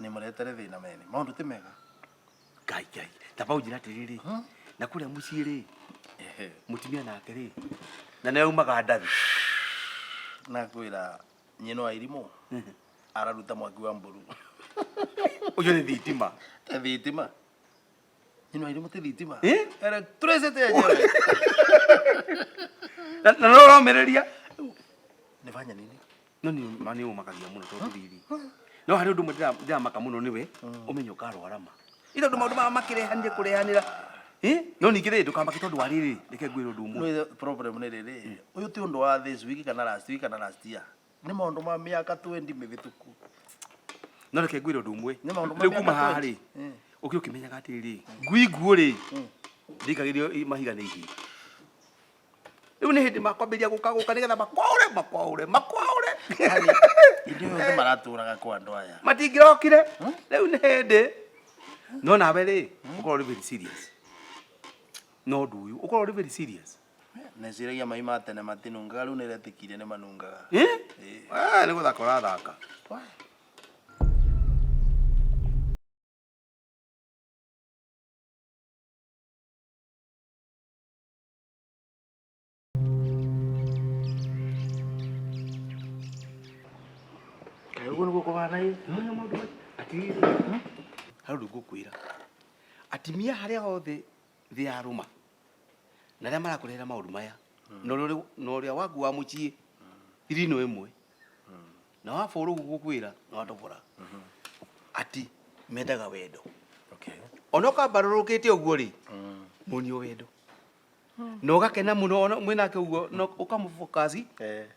Nĩ mũretere thĩna mene. Maũndũ ti mega. Ngai ngai. Tamba ũnjĩre atĩrĩrĩ. Na kũrĩa mũciĩ rĩ, mũtumia nake rĩ, na nĩ aumaga ndathi. Na kwĩra nyina wa irimũ araruta mwaki wa mburu. Ũcio nĩ thitima. Te thitima. Nyina wa irimũ ti thitima. Ĩ? Electricity yenyewe. Na no ũromĩrĩria. Nĩ fanya nini? No nĩ ma nĩ ũmakagia mũno tondũ rĩrĩ. No harĩ ũndũ ũmwe ndĩramaka mũno nĩwe, ũmenye ũkarwara ma. Ĩ tondũ maũndũ maya makĩrehanire kũrehanĩra. Ĩ? No ningĩ rĩ ndũkamake tondũ wa rĩrĩ, reke ngwĩre ũndũ ũmwe. No problem nĩ rĩrĩ, ũyũ ti ũndũ wa this week kana last week kana last year. Nĩ maũndũ ma mĩaka 20 mĩhĩtũku. No reke ngwĩre ũndũ ũmwe. Nĩ maũndũ ma Rĩu kuma mĩaka haha 20. rĩ, ũkĩ ũkĩmenyaga atĩrĩrĩ, ngui nguũ rĩ, ndĩikagĩrio mahiga nĩ ihiga. Rĩu nĩ hĩndĩ makwambĩrĩria gũka gũka nĩgetha makwaũre makwaũre makwaũre. Hĩndĩ ĩyo othe maratũraga kwa andũ aya. Matingĩrokire. Rĩu nĩ hĩndĩ. No nawe rĩ, ũkorwo ũrĩ very serious. No ũndũ ũyũ, ũkorwo ũrĩ very serious. Neciragia mai ma tene matinungaga rĩu nĩretĩkirie nĩ manungaga. Ĩ? Nĩ gũthaka ũrathaka. Kaĩ ũguo nĩguo kũhana ĩ? Atĩrĩrĩ, harĩ ũndũ ngũkwĩra. Atumia harĩa hothe thĩ yarũma na arĩa marakũrehera maũndũ maya na ũrĩa waku wa mũciĩ thiri no ĩmwe na wabũrũ ũguo ngũkwĩra na watobora ati mendaga wendo. Ona ũkambarũrũkĩte ũguo rĩ, muonio wendo na ũgakena mũno ona mwĩnake ũguo na ũkamũfocus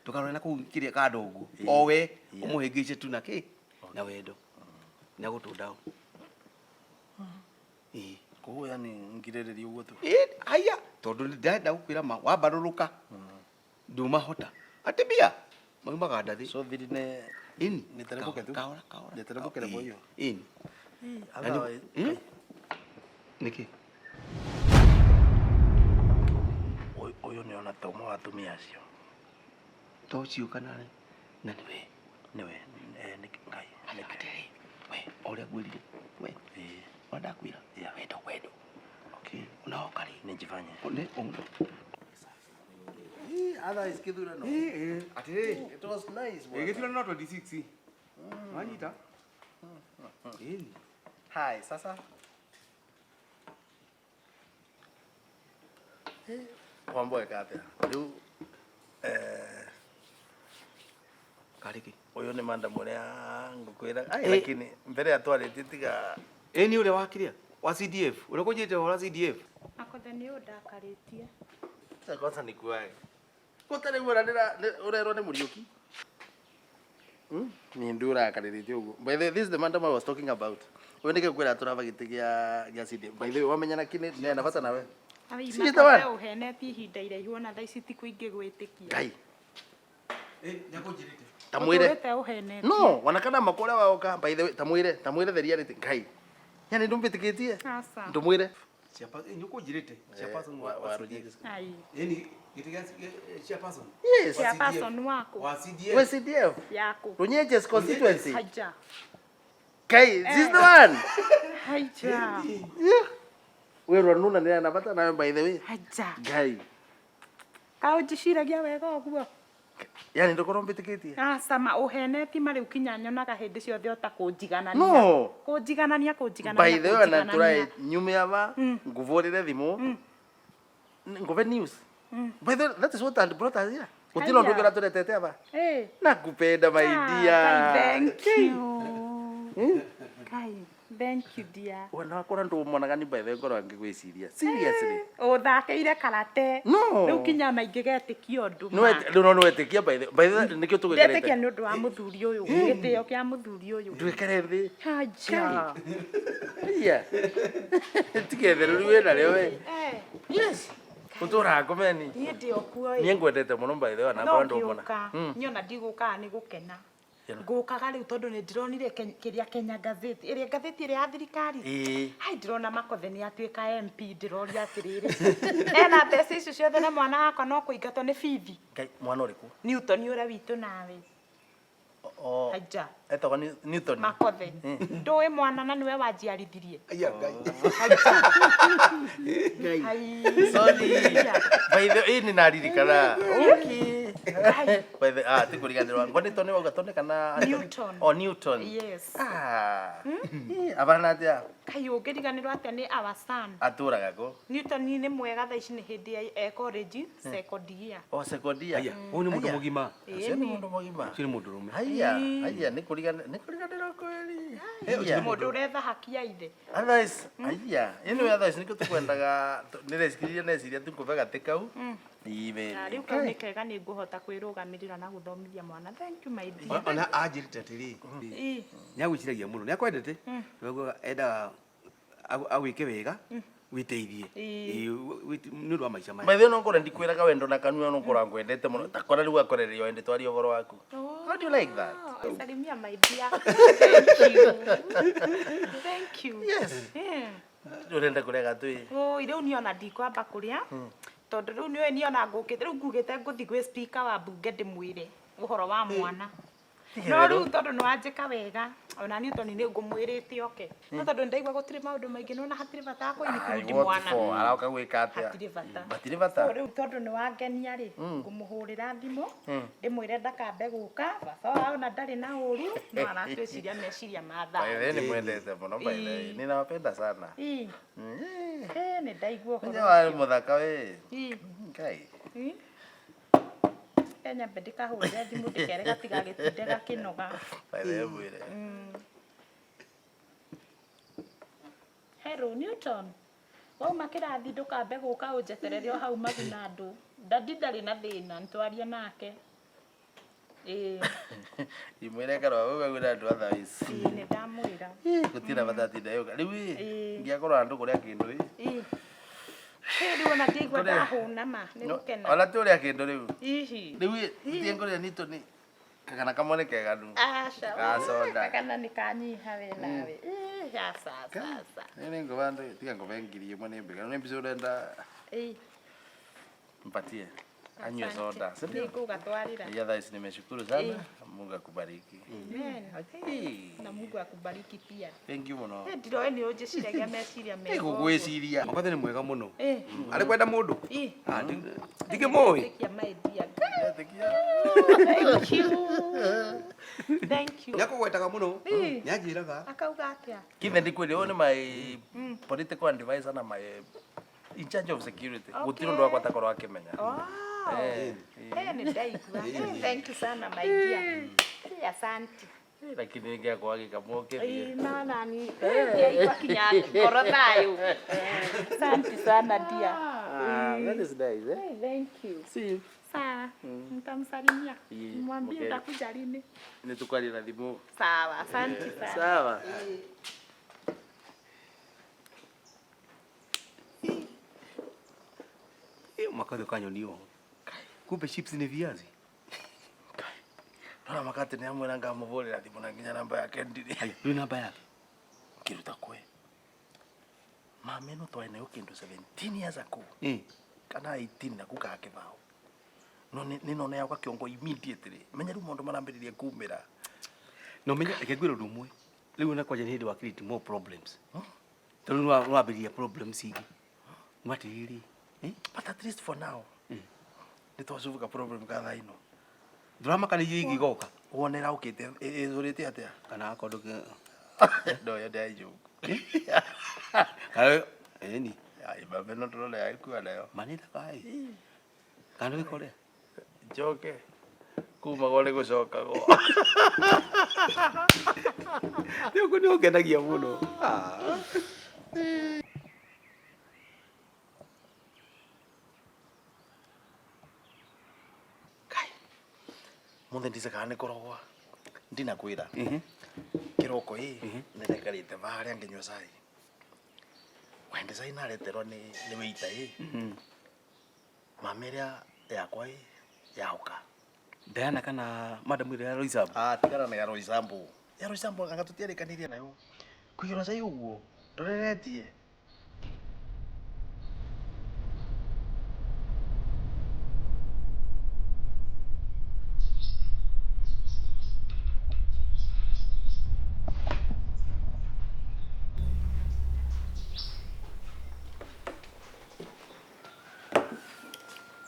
ndũkarore na kũu kĩrĩa kando ũguo o we ũmũhĩngĩce tu na kĩ na wendo na gũtũ down. Ĩĩ. Koguo yani ngirĩrĩrie ũguo tu. Ĩ, haiya tondũ ndĩrenda gũkwĩra ma wambarũrũka ndumahota atumia maumaga ndathi. So thiri nĩ Ĩni. nĩteremũke tu. Kahora kahora. Nĩteremũke level hiyo. Ĩni. Otherwise, Nĩkĩ? Ũyũ nĩ ona ta ũmwe wa atumia acio. To ũcio kana na nĩwe? Nĩwe, nĩ Ngai. Atĩrĩrĩ, we o ũrĩa ngwĩrire, we. Ona ndakwĩra, wendo wendo. Okay. Unaoka rĩ? Nĩnjibanye. Otherwise kĩthurano. Atĩrĩrĩ. It was nice. Ĩ, gĩthurano no 26. Wanyita? Ĩni. Hi, sasa. Wambo eka atĩa? Rĩu karĩ kĩ? Ũyũ nĩ madam ũrĩa ngũkwĩra. Ai, lakini mbere ya twarĩtie tiga. Ĩ nĩ ũrĩa wa kĩrĩa? Wa CDF. Ũrĩa kũnjĩte wa CDF. Akothe nĩ ũndakarĩtie. Sasa kwanza nikuae. Gũtarĩ guo ũrerwo nĩ Mũriũki. Ni ndurakarĩrĩtie ũguo. By the way, this is the madam I was talking about. Uyu nike kwira turaba giti gia gia CD. By the way, wamenyana kini ne na bata nawe. Ai, Sijui tawani. makote ũhenetie ihinda iraihu ona thaa ici ti kũingĩ gwĩtĩkia. Ngai. Tamwire. Ũtũrĩte ũhenetie. No, wanakana makore waoka by the way, tamwire, tamwire the reality. Ngai. Yani ndumbitikitie. Aca. Ndumwire. Nĩũkũnjĩrĩte chairperson wa wa CDF. Ai. Yaani gĩtĩ gĩa chairperson. Yes. Wa CDF. Chairperson waku. Wa CDF. We CDF. Yaku. Runyeges constituency. Haja. Kai, this is the one. Haja. Yeah. We rwanuna ni na bata nawe by the way. Haja. Ngai. Kaũ njĩciragia wega ũguo. Yani ndukorwo mbitikitie. Aca ma ũhenetie ma rĩu kinya nyonaga hĩndĩ ciothe ota kũnjiganania. No. Kũnjiganania kũnjiganania. By the way, na kũnjiganania. turai nyume ava nguvurire thimu nguve news. By the way, that is what had brought us here. Gutino Haya. ndu ngira turetete ava. Eh. Nakupenda my dear. Thank you. Kai, thank you dear. Wana wakora ndu monaga ni by the way ngoro ngigwiciria. Seriously. Ũthakeire karate. No. Rĩu kinya na ingĩgetĩkia ũndũ. No rĩu no nwetikia by the by the way nikio Ndetĩkia tugwikarite. nĩ ũndũ wa mũthuri ũyũ. Gĩtĩo kĩa mũthuri ũyũ. Ndwikare thi. Haja. Iya. Tigethere riu wina rio we. Eh, Yes. Uturaga ngomeni. niĩ ndĩ o kuo ĩ. Niĩ ngwendete mũno by the way na No ngoro ndumona. ngĩũka, niĩ ona ndigũkaga nĩ gũkena. Ngũkaga rĩu tondũ nĩ ndĩronire kĩrĩa Kenya Gazette, ĩrĩa ngathĩti ĩrĩa ya thirikari. Ĩĩ. Hai ndĩrona Makothe nĩ atuĩka MP, ndĩroria atĩrĩrĩ. Ena mbeca icio ciothe na mwana wakwa no kũingatwo nĩ bithi. Ngai mwana ũrĩkũ? Newton ũrĩa witũ nawe. O Haja. etagwo Newton. Makothe. Ndũĩ mwana na nĩwe wanjiarithirie. Aya Ngai. Ngai. Hai. Sorry. By the way, ni naririkana. Okay. By the ah ti kuriganirwa. Ngo Newton wauga tone kana Newton. Oh Newton. Yes. Ah. Abana atia Kai ũngĩriganĩrwo atĩa nĩ our son. aturaga kũ? Newton nĩ mwega thaa ici nĩ hĩndĩ ya e college second year. O sekondia. Aya, ũyũ nĩ mũndũ mũgima. Ũcio nĩ mũndũ mũgima. Ũcio nĩ mũndũ ũrũme. Haya, haya nĩ kũriganĩrwo nĩ kũriganĩrwo kweli. Haya. Mũndũ ũretha haki ya ithe. Otherwise, haya. Ĩno otherwise nĩkĩo tũkwendaga nĩreciria neciria tũkũbe gatĩ kau. Ibe. Na rĩu kau nĩ kega nĩ ngũhota kwĩrũgamĩrĩra na gũthomithia mwana. Thank you my dear. Ona anjĩrĩte atĩrĩ. Ĩ. Nĩagwĩciragia mũno. Nĩakwendete. Nĩaugaga endaga agwĩke wega wĩteithie. Ĩ. Ĩ, nĩ ũndũ wa maica maya. By the way, no ngore ndikwĩraga wendo na kanua no ngora ngwendete mũno. Ta kora rĩu akorererio wende twarie ũhoro waku. How do you like that? Oh, salimia my dear. Thank you. Thank you. Yes. Yeah. Ũrenda kũrĩa gatũ Oi, rĩu niĩ ona ndikwamba kũrĩa tondũ rĩu nĩũĩ niĩ ona ngũkĩte rĩu ngugĩte ngũthiĩ gwĩ speaker wa mbunge ndĩmwĩre ũhoro wa mwana no rĩu tondũ nĩ wanjĩka wega ona Newton nĩ ngũmwĩrĩte oke no tondũ nĩndaigua gũtirĩ maũndũ maingĩ nĩwona hatirĩ bata wa kũ-include mwana Arauka gwĩka atĩa? hatirĩ bata Hatirĩ bata. So rĩu tondũ nĩ wangenia rĩ ngũmũhũrĩra thimũ ndĩmwĩre ndakambe gũka baba wao na ndarĩ na ũru no aratwĩciria meciria ma By the thayũ way, nĩmwendete mũno by the way. Ninawapenda sana. Ĩ, ĩ, nĩ ndaigua ũhoro Nĩ wa mũthaka we. Ĩ. Ngai. Ĩ. Nyambe ndĩkahũrĩre thimũ ndĩkere gatigagĩtinde gakĩnoga. By the way, mwĩre. Hello Newton. Wauma kĩrathi ndũkambe gũka ũnjeterere o hau maguna andũ. Dadi ndarĩ na thĩna nĩtwarie nake. Ĩĩ, Imwĩre karwa wewe wĩna andũ a thaa ici. ĩĩ nĩndamwĩra. Gũtirĩ bata atinda yũka. Rĩu ĩ, Ĩĩ. ngĩakorwo andũ kũrĩa kĩndũ ĩ. Ĩĩ. Ĩ, rĩu ona ndiaigua Kũrĩa- ndahũna ma nĩ gũkena. Ona tũrĩa kĩndũ rĩu. Ihi. Rĩu ĩ, thiĩ ngũrĩre Newton kagana kamwe nĩ kega nu. Aca. Ga soda. Kagana nĩ kanyiha we nawe. Ĩ, aca aca aca. Nĩ nĩ ngũba ndũ tiga ngũbe 1,000 nĩ mbega. Nĩ mbica ũrenda Ĩĩ. mpatie. Anywe soda. Si ndio? Nĩngũgatwarĩra. Ya thaa ici nimeshukuru sana. Mungu akubariki. Amen. Okay. Na Mungu akubariki pia. Thank you mũno. Eh, ndiroĩ nĩ ũnjĩciragia meciria mega. Nĩngũgwĩciria. Makothe nĩ mwega mũno. Eh, Arĩ kwenda mũndũ? ĩ. Ah, ndingĩmũĩ. Ĩtĩkia my dear. Etĩkia. Thank you. Thank you. Nĩakũgwetaga mũno. Ĩ. Nĩanjĩraga. Akauga atĩa? Kithe ndikwĩre ũyũ nĩ my political advisor na my in charge of security. Gũtirĩ ũndũ wakwa atakorwo akĩmenya. Oh. Eh, Eh, nĩ ndaigua. Eh, thank you sana my dear. Eh, asante. Lakini ningĩakorwo agĩkamwo Ĩ, kĩthiĩ. no nani. Eh, ndiaigua kinya ngoro thayũ. Asante sana dear. Ah, that is nice, eh? Eh, thank you. See you. Sawa. Nitamsalimia. Ĩ, Mwambie okay. utakuja lini. Nĩtũkwaria na thimũ. Sawa, asante sana. Sawa. Makothe ukanyonio. Kumbe chips ni viazi. Nona makati nĩ amwĩra ngamũbũrĩra thimũ na nginya namba yake ndirĩ. Haya, ndũrĩ namba yake. Ngĩruta kwe. Mama ĩno twarĩ nayo kĩndũ 17 years ago. Kana 18 na kuka kĩbao. No nĩ nona yakwa kĩongo immediately. Menya rĩu maũndũ marambĩrĩria kumĩra. No menya reke ngwĩre ũndũ ũmwe. Rĩu ona kwanja nĩ hĩndĩ wa create more problems. Tondũ nĩ wambĩrĩria problems ingĩ. Nĩ atĩrĩrĩ. But at least for now. Nĩ twacubuka problem ka thaa ino. Ndũramaka nĩ iria ingĩgoka. Wonera ũkĩte ĩzũrĩte atĩa? Kana akorwo ndũkĩ No yo ndĩraijũku. Kana ĩni. Ai mama ĩno ndĩrona yagĩkua nayo. Ma nĩ thaka ĩ. Kana ndũgĩkore. Njoke. Kumagwo nĩ gũcokagwo. Nĩ ũguo nĩ ũngenagia mũno. Muthe ndice kana nĩ kũrogwa. Ndinakwĩra. Kĩroko ĩ nĩndaikarĩte harĩa ngĩnyua cai. Wende cai nareterwo nĩ waiter ĩ. Mama ĩrĩa yakwa ĩ yaũka. Diana kana madam ĩrĩa ya Roysambu? Ah, tigana na ya Roysambu. Ya Roysambu anga tũtiarĩkanĩirie nayo. Kũigĩrwo cai ũguo ndoreretie.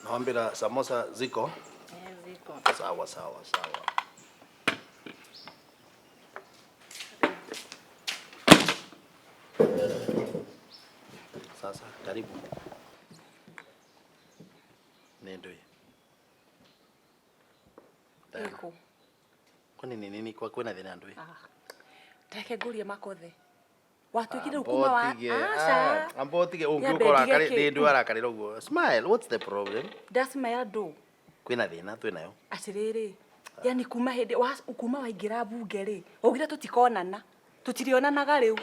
Nawambira samosa ziko? Ziko. Sawa sawa sawa. Sasa karibu. Nendo hii. Ĩkũ. Kwani ni nini kwa kwena thina ndui? Ah. Reke ngũrie Makothe. Watuĩkire rĩu kuma wa Aca. Amba utige Nyambe ungiuka ndige urakare kĩ? ndi ndu arakarira uguo. Smile, what's the problem? Ndacimaya ndũ. Kwina thina twinayo. Atĩrĩrĩ, yani kuma hĩndĩ wa kuma waingĩra mbunge rĩ, waugire tũtikonana. Tũtirionanaga rĩu.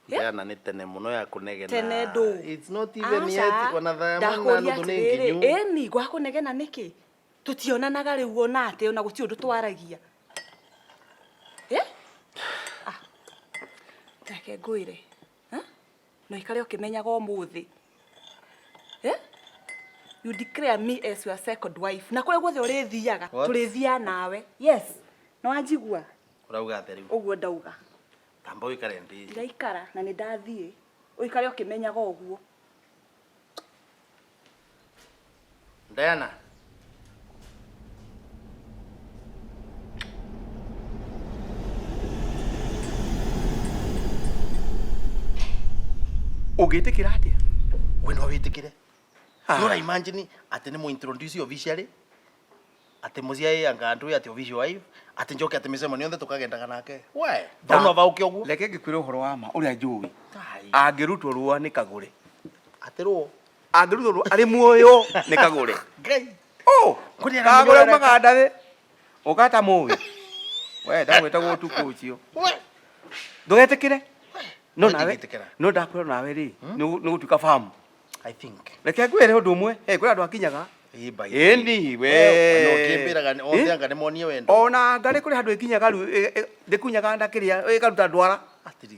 Diana nĩ tene mũno ya kũnegena. Tene ndũ. It's not even yet ona thaa ĩmwe na Ndakũria nuthu nĩ atĩrĩrĩ, nginyu. ĩni gwakũnegena nĩkĩ? Tũtionanaga rĩu ona atĩ ona gũtirĩ ũndũ twaragia. Eh? Ah. Reke ngwĩre. No ikare ũkĩmenyaga ũmũthĩ. Eh? You declare me as your second wife. Na kũrĩa guothe ũrĩthiaga, What? tũrĩthiaga nawe. Yes. No wanjigua? Ũrauga atĩa rĩu? Ũguo ndauga. Tamba ũikare ndĩ. Ndiraikara na nĩ ndathiĩ. Ũikare ũkĩmenyaga ũguo. Diana. Ũngĩtĩkĩra atĩa? We no wĩtĩkĩre. No ra imagine atĩ nĩ mũintroduce officially atĩ mũciĩ anga andũ atĩ official wife atĩ njoke atĩ mĩcemanio yothe tũkagendaga nake. We, ndona bauke ũguo. Reke ngĩkwĩre ũhoro wa ma ũrĩa njũĩ. Angĩrutwo rũa nĩ kagũre. Atĩ rũa? Angĩrutwo rũa arĩ muoyo nĩ kagũre. Ngai. Oh, Kũrĩa kagũre arĩa umaga ndathĩ. Ũgata mũĩ. We ndagwĩtagwo ũtukũ ũcio. We. Ndũgetĩkĩre. No We nawe ndingĩtĩkĩra. no ndakwĩra nawe rĩ nĩ ũgũtuĩka famu. I think. Reke ngwĩre ũndũ ũmwe, kwĩ andũ akinyaga. Ĩ by the way. Ĩni we. No ũkĩmbĩraga othe anga nĩ monie wendo. Ona ngarĩ kũrĩ handũ ĩkinyaga rĩu ndĩkunyaga nda kĩrĩa ĩkaruta ndwara.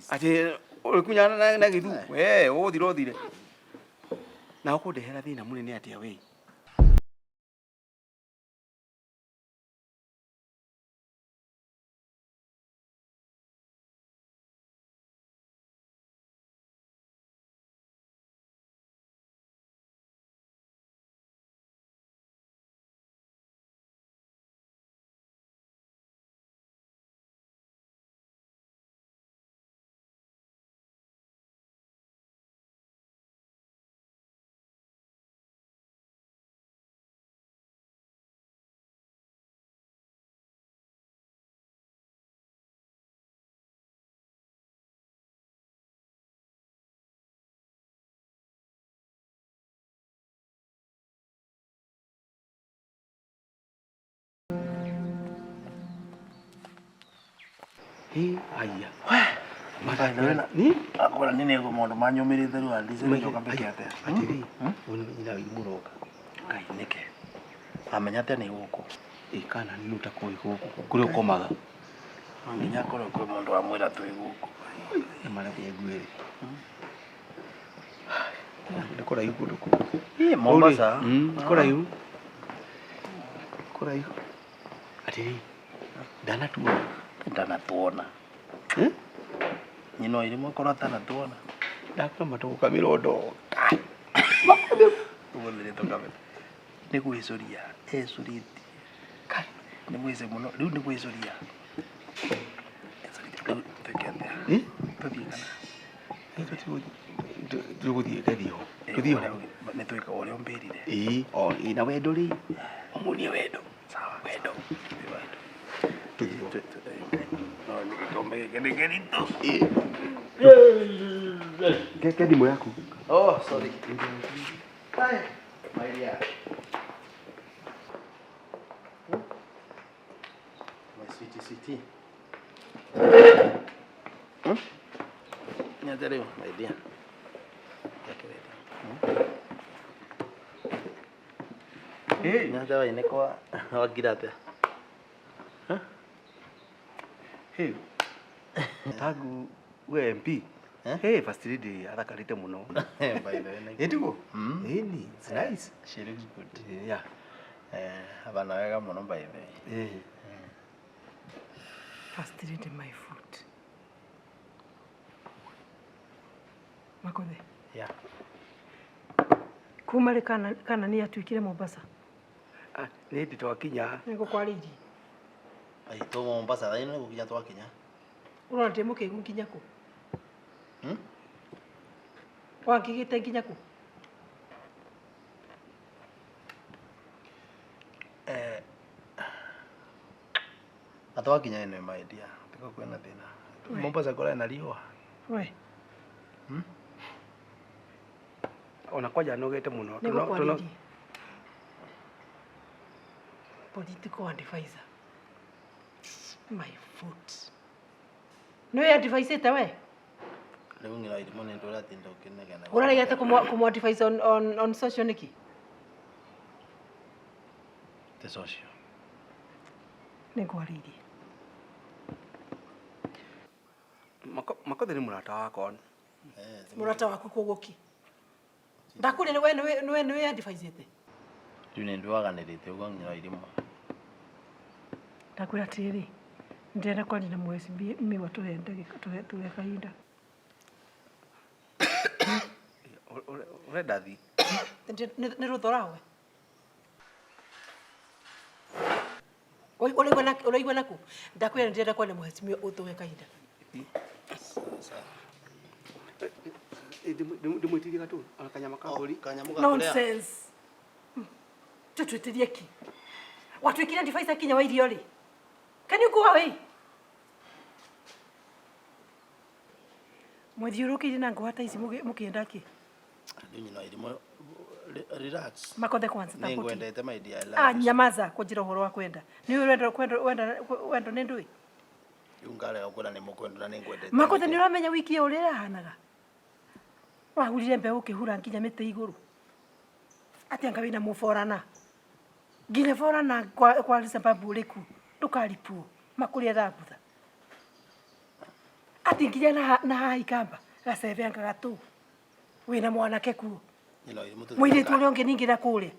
Atĩ ũrĩkunyaga na gĩthu. We ũthire ũthire. Na ũkũndehera thĩna mũnene atĩa we? Hĩ, haya. Ni? Akora nini ngo maundu manyumĩrĩte rĩu andice njoka mbeke atĩa. Atĩrĩ, ũyũ nyina wa irimũ ũroka. Ngai nĩke. Amenya atĩa nĩ gũkũ. Ĩ kana nĩ ũtakoĩ gũkũ kũrĩa ũkomaga. No nginya akorwo kwĩ mũndũ wamwĩra twĩ gũkũ. Mareke nguĩrĩ. Nĩ kũraihu kũndũ kũu. Ĩ Mombasa. Nĩ kũraihu. Kũraihu. Atĩrĩ, ndanatuona. Ndanatuona. Nyina wa irimũ akorwo atanatuona. Ndakora matũgũkamĩra ndoka. Ũmũthĩ nĩ tũkamĩra. Nĩ gwĩcũria ecũrĩtie. Nĩ mwĩcĩ mũno rĩu nĩ gwĩcũria. Ecũrĩtie rĩu twĩke atĩa? Tũthiĩ kana? Tũgũthiĩ ngathiĩ ho. Tũthiĩ ho. Nĩ twĩka ũrĩa ũmbĩrire. Ĩĩ, o ĩ na wendo rĩ. Ũmuonie wendo. Sawa. Wendo. Tũthiĩ ho. No nĩ gĩkombe gĩkĩ nĩ kĩritũ. Ke thimũ yaku. Oh, sorry. Hi, my dear. My sweetie, sweetie. Hmm? Nĩ rĩu, my dear. Hey. Nĩ atĩa wainĩ kwa wagira atĩa? Hey. Tagu we MP. Hey, first lady athakarĩte mũno. By the way, Ĩ tiguo? Ĩni, it's nice. She looks good. Yeah. Eh, abana wega mũno by the way. Eh. First lady my foot. Makothe. Yeah. Kuma rĩ kana kana nĩ atuĩkire Mombasa? Ah, nĩ hĩndĩ twakinya. Nĩ ngũkwarĩirie. Ai, tũ Mombasa thaa ĩno nĩ gũkinya twakinya. Ũrona ndĩ mũkĩgu nginya kũ? Hmm? Wangigĩte nginya kũ? Eh, na twakinya ĩno my dear. Tiga kwĩna thĩna. We. Mombasa kũrĩa na riũa. We. Ona kwanja nogete mũno. Nĩ ngũkwarĩirie. Political advisor. My foot. Nĩ wĩ advisĩte we? Rĩu ng'ira irimũ nĩ ndũratinda ũkĩnegena. Ũraregete kũmũ advise on social nĩkĩ? Ti social. Nĩ ngwarĩirie. Makothe nĩ mũrata wakwa. Mũrata waku koguo ki? Ndakũria nĩ we nĩ we nĩ we advisĩte? Rĩu nĩ ndwaganĩrĩte ũguo ng'ira irimũ. Ndakwĩra atĩrĩrĩ, ndĩrenda kwaria na mheshimiwa tũhe ndagĩka tũhe tũhe kahinda. Ũrenda thi? Nĩ rũtho rawe. Ũraigua na ũraigua naku? Ndakwĩra ndĩrenda kwaria na mheshimiwa ũtũhe kahinda. Ndĩmwĩtirie gatũ ona kanyama ka mbũri. Nonsense. Tũtwĩtĩrie ki. Watuĩkire advisor kinya wa irio rĩ? Can you go away? Mwĩthiũrũrũkĩirie na ngũha ta ici mũkĩenda kĩ? Rĩu nyina wa irimũ relax. Makothe kwanza Nĩ tambũki. ngwendete my dear. I love Ah, you. nyamaza kũnjĩra ũhoro wa kwenda. Nĩ ũĩ wendo kwenda wenda wendo nĩ ndũĩ? Rĩu ngarega kwĩra nĩ mũkwendo na nĩ ngwendete. Makothe nĩ ũramenya wiki ĩyo ũrĩa ĩrahanaga? Wahurire mbeũ ũkĩhura nginya mĩtĩ igũrũ. Atĩ anga wĩna mũborana. Nginya borana kwa kwa sababu ũrĩkũ ndũkaripwo makũrĩa thambutha. Atĩ nginya na na haha ikamba gacebe anga gatũ wĩna mwanake kuo. Nyina wa irimũ tũthiĩ Mũirĩtu ũrĩa ũngĩ ningĩ na kũrĩa.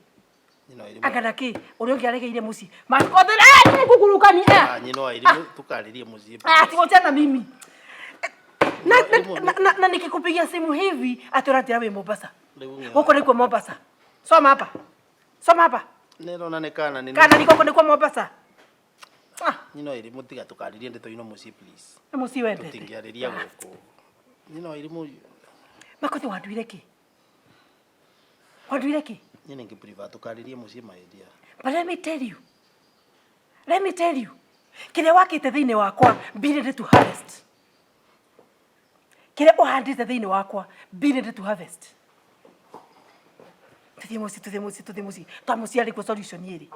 Nyina wa irimũ. Anga na kĩ ũrĩa ũngĩ aregeire mũciĩ. Makothe eh nĩ ngũkũrũkani eh. Ah, nyina wa irimũ tũkarĩrie mũciĩ. Ah, wachana mimi. Na, na, na, na, na nikikupigia simu hivi ati ũranjĩra wĩ Mombasa. Rĩu Gũkũ nĩkuo Mombasa. Soma hapa. Soma hapa. Nĩrona nĩ kana nĩ Kana niko nĩkuo Mombasa. Ah, Nyina wa irimũ tiga tũkarĩrie ndeto ino mũciĩ please. nĩ mũciĩ wendete. Tũtingĩarĩria gũkũ. Nyina wa irimũ Makothi wanduire kĩ? Wanduire kĩ? niĩ nĩ ngĩ-prefer tũkarĩrie mũciĩ my dear. But let me tell you. Let me tell you. Kĩrĩa wakĩte thĩinĩ wakwa be ready to harvest. Kĩrĩa ũhandĩte thĩinĩ wakwa be ready to harvest. Tũthiĩ mũciĩ tũthiĩ mũciĩ tũthiĩ mũciĩ. Twa mũciĩ arĩ kuo solution ĩrĩ.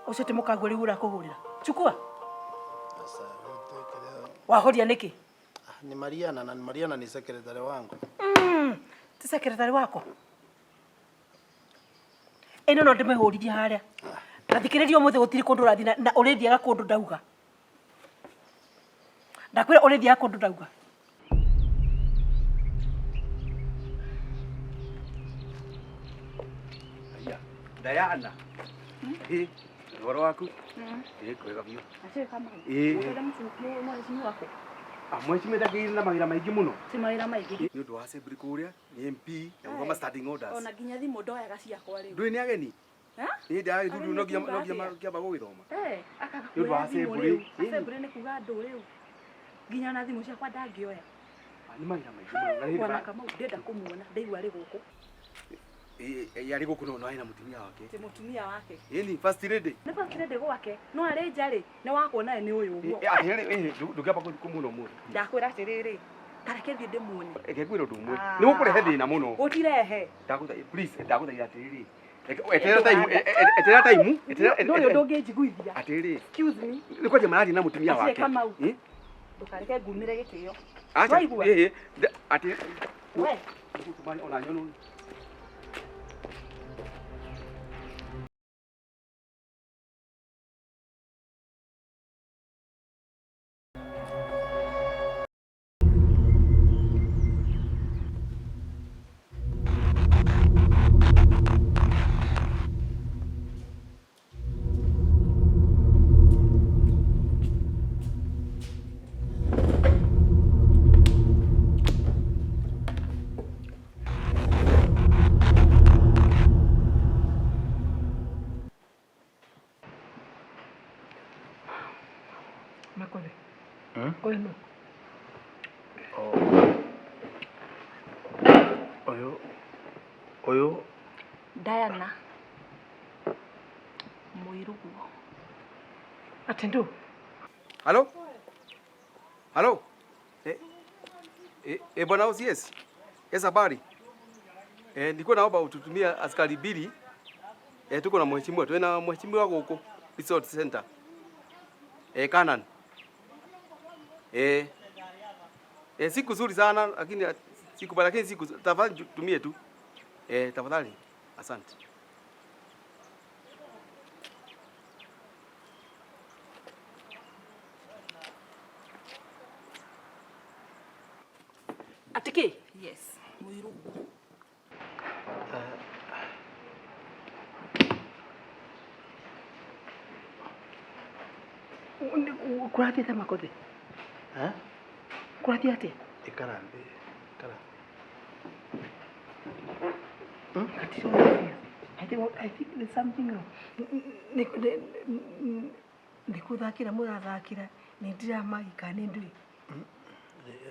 Ũcio ti mũkaguo rĩu ũrakũhũrĩra. Chukua. Wahoria nĩkĩ? Ni Mariana na Mariana ni secretary wangu. Ti secretary wako. Ĩno no ndĩmĩhũrithie harĩa. Na thikĩrĩria ũmũthĩ gũtirĩ kũndũ ũrathiĩ na ũrĩthiaga kũndũ ndauga. Ndakwĩra ũrĩthiaga kũndũ ndauga. Aya, Diana. Ĩ, ũhoro waku? Ĩ, kwega biũ. Ĩ. Ah, mheshimiwa ndakĩrĩ na mawĩra maingĩ mũno. Ti mawĩra maingĩ. Nĩ ũndũ wa assembly kũrĩa, nĩ MP, na gũthoma standing orders. Ona nginya thimũ ndoyaga ciakwa rĩu. Ndũĩ nĩ ageni? Nĩ hĩndĩ ya gĩthurano no nginya no nginya kĩamba gũgĩthoma. Eh, akaga Nĩ ũndũ wa kuoya thimũ assembly. rĩu. Assembly nĩ kuga andũ rĩu. Nginya ona thimũ ciakwa ndangĩoya. Nĩ mawĩra maingĩ mũno. Na nĩ hĩndĩ Bwana Kamau ndĩrenda kũmuona, ndaigua arĩ gũkũ. Ĩ, arĩ gũkũ no arĩ na mũtumia wake. Ti mũtumia wake. Ĩni, first lady. Nĩ first lady gwake, no arĩ nja rĩ, nĩ wakuona nĩ ũyũ ũguo. Ĩ, atĩrĩrĩ, ĩ, ndũngĩamba kũmuona ũmũthĩ. Ndakwĩra atĩrĩrĩ, ta reke thiĩ ndĩmuone. Reke ngwĩre ũndũ ũmwe. Nĩ gũkũrehe thĩna mũno. Gũtirehe. Ndagũthaitha, please, ndagũthaitha atĩrĩrĩ. Reke eterera time, eterera time, eterera Ndũrĩ ũndũ ũngĩnjiguithia. Atĩrĩrĩ. Excuse me. Nĩ kwanjia mararia na mũtumia Atirĩ wake. Kamau. Ĩ? Ndũkareke ngumĩre gĩtĩo. Acha, Waigua? ĩ, ĩ, atĩ We. Ona nyono. Makore. Ũyũ nũ? Ũyũ ũyũ Diana Mũirũguo. Atĩ ndũ? Halo? Halo? Eh, eh, eh, bwana OCS. Yes, habari. Eh, nilikuwa naomba ututumie askari mbili. Eh, tuko na mheshimiwa, tuwe na mheshimiwa gũkũ Resort Center. Eh, Canaan. Eh. Eh, siku nzuri sana lakini siku lakini siku tafadhali tumie tu. Eh, tafadhali. Asante. Atĩ kĩ? Yes, Mũirũguo. Kũrathiĩ atĩa Makothe? Eh? Kũrathiĩ atĩa? Ikara thĩ. Ikara. I think there's something wrong. Nĩ kũthakĩra mũrathakĩra, nĩ ndĩramagi kana nĩ ndũĩ.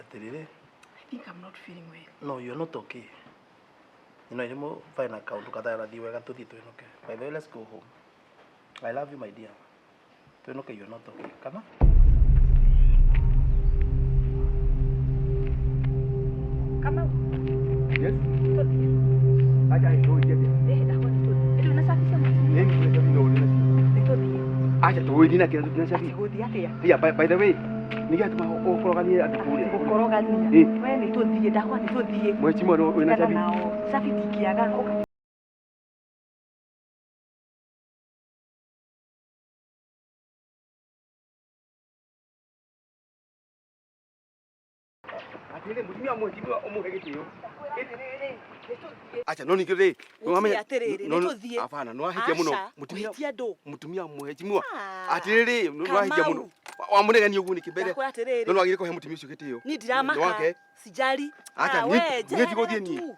Atĩrĩrĩ. I think I'm not feeling well. No, you're not okay. You know, irimo find kaũndũ katarathi wega tũthiĩ twĩnũke. By the way, let's go home. I love you, my dear. Twĩnũke, you're not okay. Kana? Kamau. Yes. Tũthiĩ. Acha ĩtũithie atĩa? Eh, ndakwa nĩ tũthiĩ. Ĩndũ unasafisha mheshimiwa? Nĩ nĩ no nĩ Nĩ tũthiĩ. Acha tũithie na kĩrĩa na cabi. Gũthiĩ atĩa? Yeah, by the way, nĩ gĩatũma ũkoroganie andũ kũrĩa. Gũkorogania. Ĩ. We nĩ tũthiĩ, ndakwa nĩ tũthiĩ. Mheshimiwa no wĩna Tigana cabi. nao. Cabi ndingĩaga. Ũka. Atĩrĩrĩ, mũtumia mheshimiwa ũmũhe gĩtĩo. Acha no ningĩ rĩ, Gũthiĩ atĩrĩrĩ, nĩ tũthiĩ. Hapana, nĩ wahĩtia mũno. Aca, Mũtumia kũhĩtia ndũ. mũtumia mheshimiwa. Ah, Atĩrĩrĩ, nĩ wahĩtia Kamau. mũno. Wamũnegenia ũguo nĩkĩ mbere? Ndakwĩra atĩrĩrĩ. No nĩ wagĩrĩire kũhe mũtumia ũcio gĩtĩo. Niĩ ndiramaka. Nĩ wake. Sijali. Acha, Ah, niĩ we, niĩ ndigũthiĩ njeherera niĩ. tu.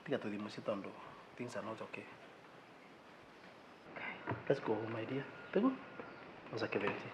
Tiga tũthiĩ mũciĩ tondũ things are not okay. Let's go home, my dear. Tiguo? Osa kĩbeti.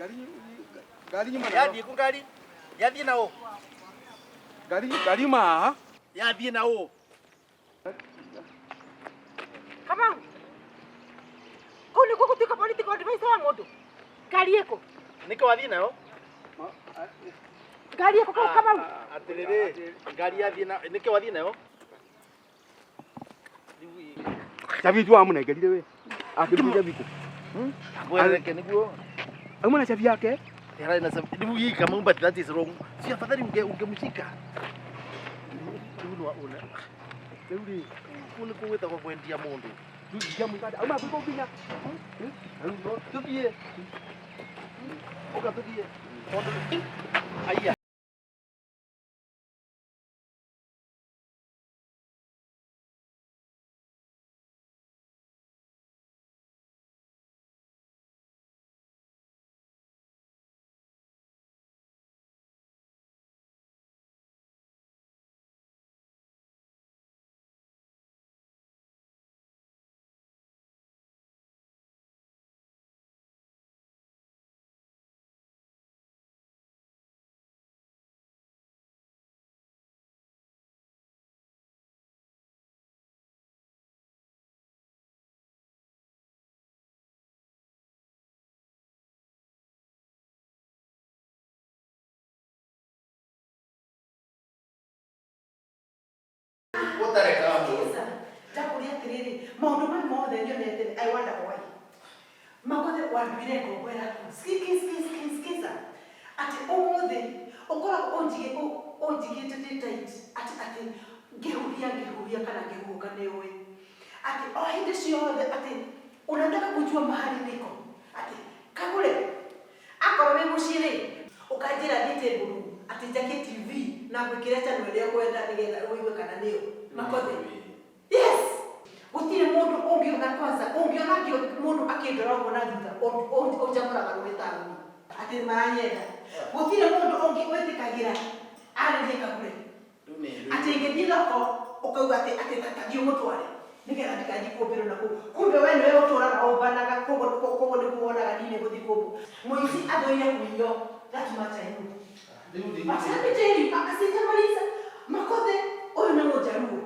Ngari ngari nyuma nayo. Yathiĩ kũ ngari? Yathiĩ na ũ? Ngari ngari yuma haha. Yathiĩ na ũ? Kamau. Kũu nĩkuo gũtuĩka political advisor wa mũndũ. Ngari ĩkũ? Nĩkĩ wathiĩ nayo? Ngari ĩkũ kau Kamau? Atĩrĩrĩ, ngari yathiĩ na nĩkĩ wathiĩ nayo? Cabi tu amũnengerire we. Akĩruta cabi kũ? Ngwĩreke nĩguo. Auma na cabi yake. Yarĩ na cabi. Rĩu hii Kamau, but that is wrong. Si afadhali ungemshika. Rĩu nĩ una. Rĩu rĩ, kũu nĩkuo gwĩtagwo kwendia mũndũ. Rĩu ingĩamũikanda. Auma kwĩkũ nginya. Rĩu no tũthiĩ. Ũka tũthiĩ. Tondũ aya. Ũtareka mũndũ. Ndakũria atĩrĩrĩ, maũndũ maya mothe nyonete, I wonder why. Makothe wanduire ngombo yaku. Skiza. Atĩ ũmũthĩ ũkoragwo ũnjigĩte ndĩ tight atĩ ngĩhuhia ngĩhuhia kana ngĩhuhũka nĩ ũĩ. Atĩ o hĩndĩ ciothe atĩ unataka kujua mahali niko. Atĩ kagũre akorwo wĩ mũciĩ rĩ ũkanjĩra thiĩ table room atĩ njakie TV na ngwĩkĩre channel ĩrĩa ũkwenda nĩgetha ũigue kana nĩyo. Makothe. Yes. Gũtirĩ mũndũ ũngĩona kwanza, ũngĩona mũndũ akĩndora ũguo na thutha, ũnjamũraga rũĩ taũni. Atĩ maranyenda. Gũtirĩ mũndũ ũngĩ wĩtĩkagĩra arĩrie Kagure. Atĩ ingĩthiĩ thoko ũkauga atĩ atĩ ta thiĩ ũmũtware nĩgetha ndigathiĩ kũmbĩrwo na kũu. Kumbe we nĩwe ũtũraga ũmbanaga koguo nĩguo wonaga niĩ nĩngũthiĩ kũmbwo. Mũici athũire kũiywo. That much I know. But let me tell you, sijamaliza. Makothe, ũyũ nĩ Mũjaluo,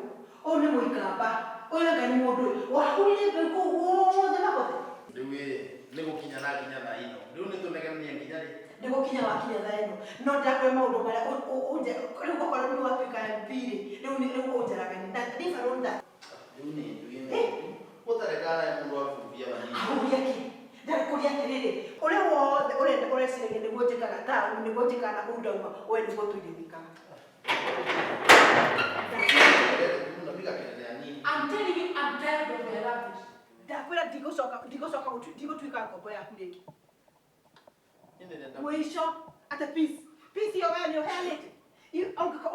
ũyũ nĩ Mũikamba, ũyũ anga nĩ mũndũ ũyũ. Wahurire mbeũ kũu guothe Makothe. Rĩu ĩ, nĩ gũkinya na nginya thaa ĩno. Rĩu nĩ tũnegenania nginya rĩ? Nĩ gũkinya wakinya thaa ĩno. No ndakũhe maũndũ marĩa rĩu okorwo nĩ watuĩka MP rĩ, rĩu rĩu ũnjaragania. Na leave alone that. Rĩu nĩ nduĩ ũtareka naye mũndũ abumbia hanini. Ahuhia kĩ? Ndakũria atĩrĩrĩ, ũrĩa wothe ũrenda ũreciragia nĩguo njĩkaga taũni, nĩguo njĩkaga na kũu ndauma, we nĩguo tũire wĩkaga. I'm telling you, I'm tired of your rubbish. Ndakwĩra ndigũcoka ndigũcoka ndigũtuĩka ngombo yaku rĩngĩ. Mũico ate peace. Peace iyo we nĩ ũheanĩte.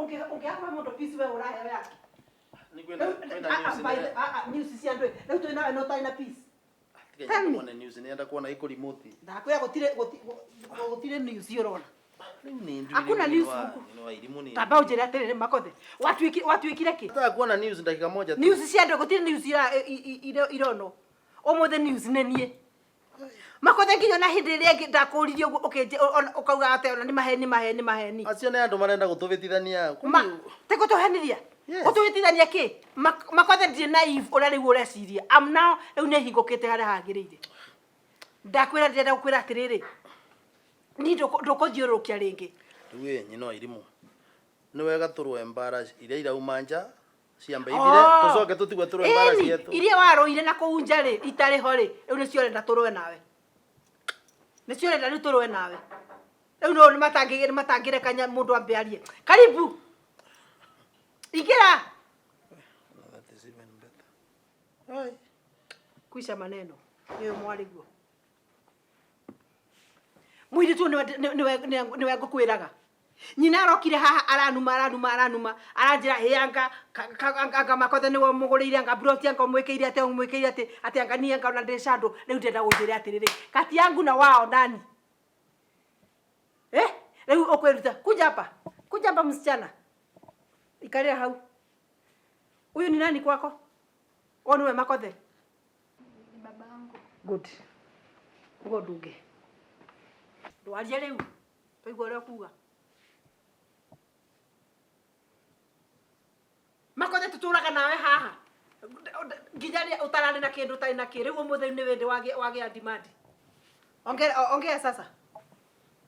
Ũngĩaga kũhe mũndũ peace we ũraheo yake. News cia andũ rĩu twĩ nawe no ũtarĩ na peace. Tell me. Kuona news nĩenda kuona ĩkũ remote. Ndakwĩra gũtirĩ gũtirĩ news ũrona. Rĩu nĩ nduĩ. Hakuna news huku. Tamba ũnjĩre atĩrĩrĩ Makothe. Watuĩkire kĩ? Nataka kuona news dakika moja tu. News cia andũ gũtirĩ news ironwo. Ũmũthĩ news nĩ niĩ. Makothe nginya na hĩndĩ ĩrĩa ĩngĩ ndakũririe ũguo ũkauga atĩ ona nĩ maheni maheni maheni. Acio nĩ andũ marenda gũtũbĩtithania. Te gũtũhenithia? Gũtũhĩtithania kĩ? Makothe ndirĩ naive ũrĩa rĩu ũreciria. I'm now rĩu nĩ hingũkĩte harĩa hagĩrĩire. Ndakwĩra ndĩrenda gũkwĩra atĩrĩrĩ, niĩ ndũkũthiũrũrũkia rĩngĩ. Rĩu ĩ nyina wa irimũ. Nĩ wega tũrũe mbara iria irauma nja ciambe ithire tũcoke tũtigwe tũrũe mbara cietũ. Iria warũire na kũu nja rĩ itarĩ ho rĩ rĩu nĩcio ũrenda tũrũe nawe. Nĩcio ũrenda rĩu tũrũe nawe. Rĩu no nĩ matangĩreka mũndũ ambe arie. Karibu. Ingĩra. That is even better. Kuisha maneno. Nĩyo mwarĩguo. Mũirĩtu nĩwe ngũkwĩraga. Nyina arokire haha aranuma aranuma aranuma aranjĩra hĩ anga anga Makothe nĩwe ũmũgũrĩire anga broti anga ũmwĩkĩire atĩ ũmwĩkĩire atĩ atĩ anga niĩ anga ona ndĩ candũ rĩu ndĩrenda ũnjĩre atĩrĩrĩ kati yangu na wao nani? Eh, rĩu ũkwĩruta kuja hapa kuja hapa msichana ikarĩra hau. Huyu ni nani kwako? Ũyũ nĩwe Makothe? Ni babangu. Good. Ugo ndunge. Ndwarie rĩu. Twaigua ũrĩa ũkuga. Makothe tuturaga nawe haha. Nginya rĩrĩa ũtararĩ na kĩndũ ũtarĩ na kĩ. Rĩu ũmũthĩ nĩ wĩndĩ wagĩa demand. Ongea ongea sasa.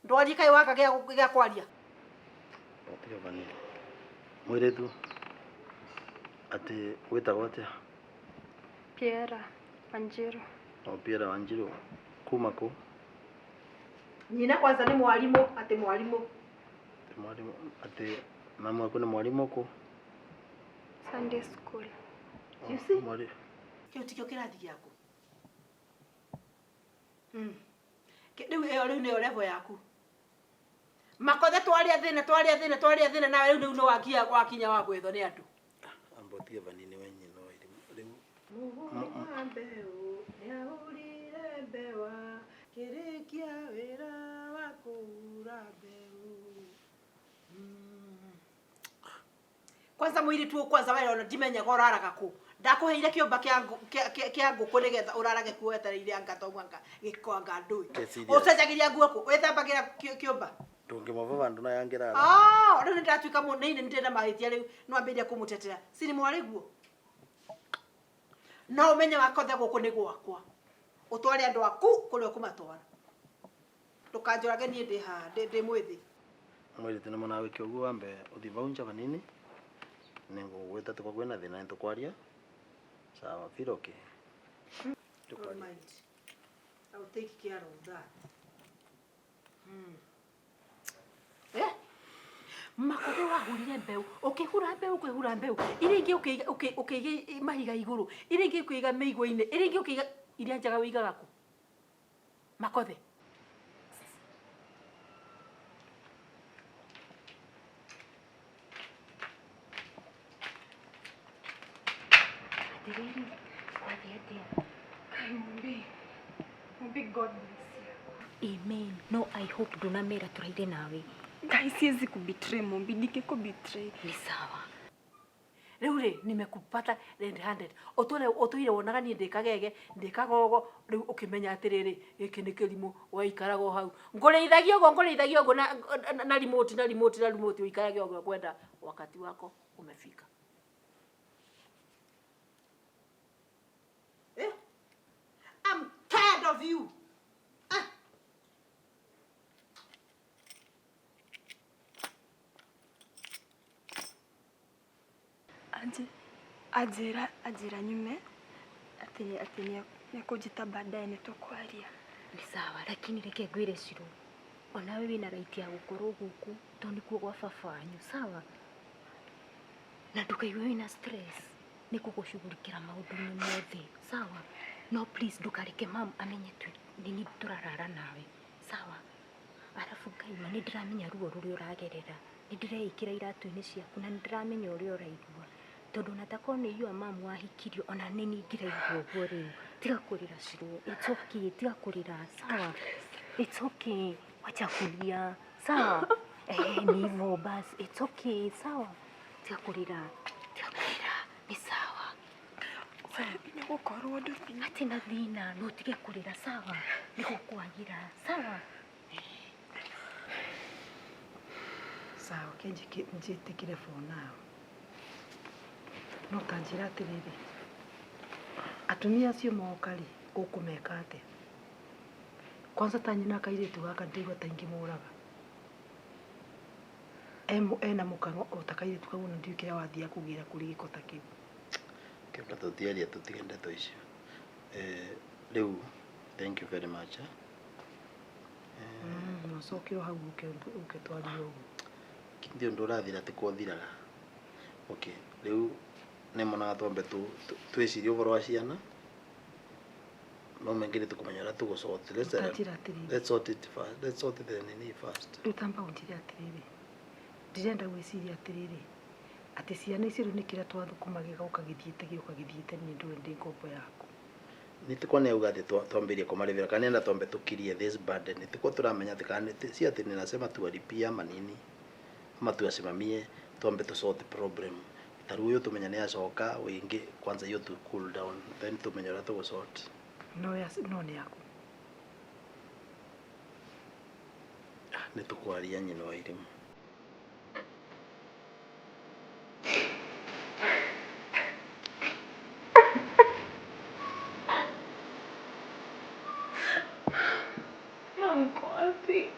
Ndwarie kaĩ waka gĩa gĩa kwaria. Tiga vanini. Mũirĩtu atĩ wĩtagwo atĩa? Piera Wanjiru. O Piera Wanjiru. Kuma kũ? Nyina kwanza nĩ mwarimũ, atĩ mwarimũ. Atĩ mwarimũ, atĩ mamu waku nĩ mwarimũ kũ? Sunday school. You see? Mwari. Kĩu tikĩo kĩrathi gĩaku. Rĩu ĩyo rĩu nĩyo level yaku. Makothe twaria thĩna twaria thĩna twaria thĩna nawe rĩu rĩu nĩ wakinya wakinya wa gwethwo nĩ andũ. Amba ũtige vanini we nyina wa irimũ. Rĩu Mũhuri wa mbeũ nĩahurire mbewa kĩrĩkia wĩra wa kũhura mbeũ. Kwanza mũirĩtu ũyũ kwanza we ona ndimenyaga ũraraga kũ. Ndakũheire kĩũmba kĩa ngũkũ nĩgetha ũrarage kuo wetereire anga to anga gĩko anga ndũĩ. Get serious. Ũcenjagĩria nguo kũ? Wĩthambagĩra kĩũmba? Ndũngĩmova vandũ na yangĩrara. Ah, rĩu nĩndatuĩka mũnene nĩ ndĩna mahĩtia rĩu nĩwambĩrĩria kũmũtetera. Si nĩ mwarĩguo? No ũmenye wakothe gũkũ nĩ gwakwa. Ũtware andũ aku kũrĩa ũkũmatwara. Ndũkanjũrage niĩ ndĩ haha, ndĩ mwĩthĩ. Mũirĩtu nĩ mũna wĩke ũguo wambe ũthiĩ vau nja vanini. Nĩngũgwĩta tuko kwĩna thĩna nĩtũkwaria. Sawa, feel okay. Don't mind. I will take care of that. Eh? Makothe wahurire mbeũ, ũkĩhura mbeũ, ũkĩhura mbeũ. Iria ingĩ ũkĩiga mahiga igũrũ, iria ingĩ ũkĩiga mĩigua-inĩ, iria ingĩ ũkĩiga iria njega ũigaga kũ? Makothe. Atĩrĩrĩ, kwathiĩ atĩa? Kai Mumbi. Mumbi, God bless you. Amen. No, I hope ndũnamera tũraire nawe. Kai siwezi kubetray Mumbi, ndingĩkũbetray. Ni sawa. Rĩu rĩ, nimekupata red handed. Ũtũre ũtũire wonaga niĩ ndĩ kagege, ndĩ kagogo, rĩu ũkĩmenya atĩrĩrĩ, gĩkĩ nĩ kĩrimũ, waikaraga o hau. Ngũrĩithagia ũguo, ngũrĩithagia ũguo na remote, na remote, na remote, ũikarage ũguo kwenda wakati wako umefika. Eh? I'm tired of you. Ah. Aje, anjĩra anjĩra nyume atĩ atĩ nĩekũnjĩta baadaye nĩtũkwaria. Ni sawa, lakini reke ngwĩre Shiro. Onawe wĩna right ya gũkorwo gũkũ tondũ nĩkuo gwa baba wanyu, sawa? Na ndũkaigue wĩna stress nĩ gũgũshughulikĩra maũndũ-inĩ mothe, sawa? No please ndũkareke mam amenye nĩ niĩ tũrarara nawe, sawa? Arabu Ngai ma nĩ ndĩramenya ruo rũrĩa ũragerera, nĩ ndĩreĩkĩra iratũ-inĩ ciaku na nĩ ndĩramenya ũrĩa ũraigua. Tondũ ona ta korwo nĩ your mum wahikirio ona nĩ niĩ ingĩraigua ũguo rĩu. Tiga kũrĩra Shiro, it's okay, tiga kũrĩra, sawa? It's okay, wacha kulia, sawa? Eh, ni hivyo bas, it's okay, sawa? Tiga kũrĩra, tiga kũrĩra, ni sawa. Nĩgũkorwo nduthi. Hatirĩ na thĩna, no ũtige kũrĩra, sawa? Nĩ gũkwagĩra, sawa? Sawa, ke njĩtĩkĩre for now. No ta njĩra atĩrĩrĩ, atumia acio moka rĩ, ũkũmeka atĩa? Kwanza ta nyina kairĩtu gaka ndĩraigua ta ingĩmũraga. Ena mũkang'o o ta kairĩtu kau ona ndiũĩ kĩrĩa wathiaga kũgĩra kũrĩ gĩko ta kĩu. Kĩbra tũtiaria tũtige ndeto icio. Rĩu thank you very much. Eh? No ũcoke o hau ũke twarie ũguo. Kĩndĩ ũndũ ũrathira ti kwothiraga. Okay, rĩu nĩ monaga twambe twĩcirie ũhoro wa ciana. No mengĩ nĩ tũkũmenya ũrĩa tũgũ sort. Ta njĩra atĩrĩrĩ. Let's sort it first. Let's sort the nini first. Rĩu tamba ũnjĩre atĩrĩrĩ. Ndĩrenda gwĩciria atĩrĩrĩ, atĩ ciana icio rĩu nĩ kĩrĩa twathũkũma gĩgoka gĩthiĩte gĩũka gĩthiĩte niĩ ndũrĩ ndĩ ngombo yaku. Nĩ tikwa nĩ auga atĩ twambĩrĩrie kũmarĩhĩra kana nĩenda twambe tũkirie this burden. Nĩ tikwa tũramenya atĩ kana si atĩ ninasema tuwalipie ama nini ama tuwasimamie, twambe tu sort problem. Ta rĩu ũyũ tũmenya nĩ acoka wĩngĩ kwanza hiyo tu cool down then tũmenye ũrĩa tũgũ sort. No ya no nĩ yaku. Nĩ tũkwaria nyina wa irimũ. Uncle, auntie.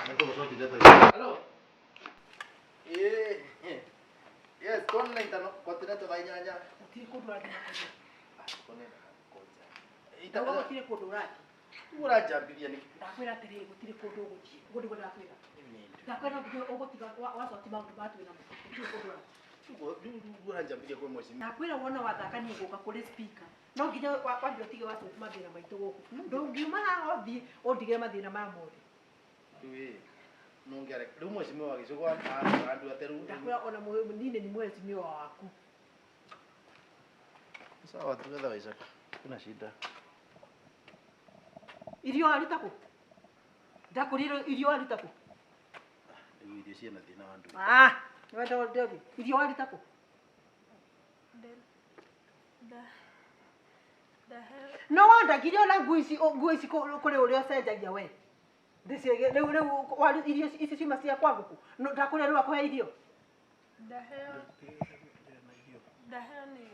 Hello. Eh. Yes, tuonane itano continental thaa inyanya. Gũtirĩ kũndũ ũrathiĩ Makoja. Ita Ndauga gũtirĩ kũndũ ũrathiĩ. Ũranjambithia nĩkĩ? Ndakwĩra atĩrĩrĩ gũtirĩ kũndũ ũgũthiĩ. Ũguo nĩguo ndakwĩra. Ndakwĩra no nginya ũgũtiga wacoti maũndũ maya twĩ namo. Gũtirĩ kũndũ ũrathiĩ. Rĩu ũranjambithia kwĩ mheshimiwa. Ndakwĩra wona wathaka niĩ ngũka kũrĩ speaker. No nginya wambe ũtige wacoti mathĩna maitũ gũkũ. Ndũngiuma haha ũthiĩ ũndigĩre mathĩna maya mothe. Rĩu ĩ, no ngĩare rĩu mheshimiwa wa gĩcũgũ andu ate rĩu. Ndakwĩra ona niĩ nĩ mheshimiwa waku. Sawa, tugetha Isaac. Kuna shida. Irio waruta kũ? Ndakũrire irio waruta kũ? Rĩu irio ciĩna thĩna wa ndũ. Ah, nĩwenda ũndĩ irio waruta kũ? No wandagirie ona nguo ici nguo ici kũrĩ ũrĩa ũcenjagia we. Ndĩciĩge rĩu rĩu waru irio ici ciuma cia kwa ngũkũ. No ndakũrĩa rĩu akũhe irio. Ndaheo ndaheo nĩ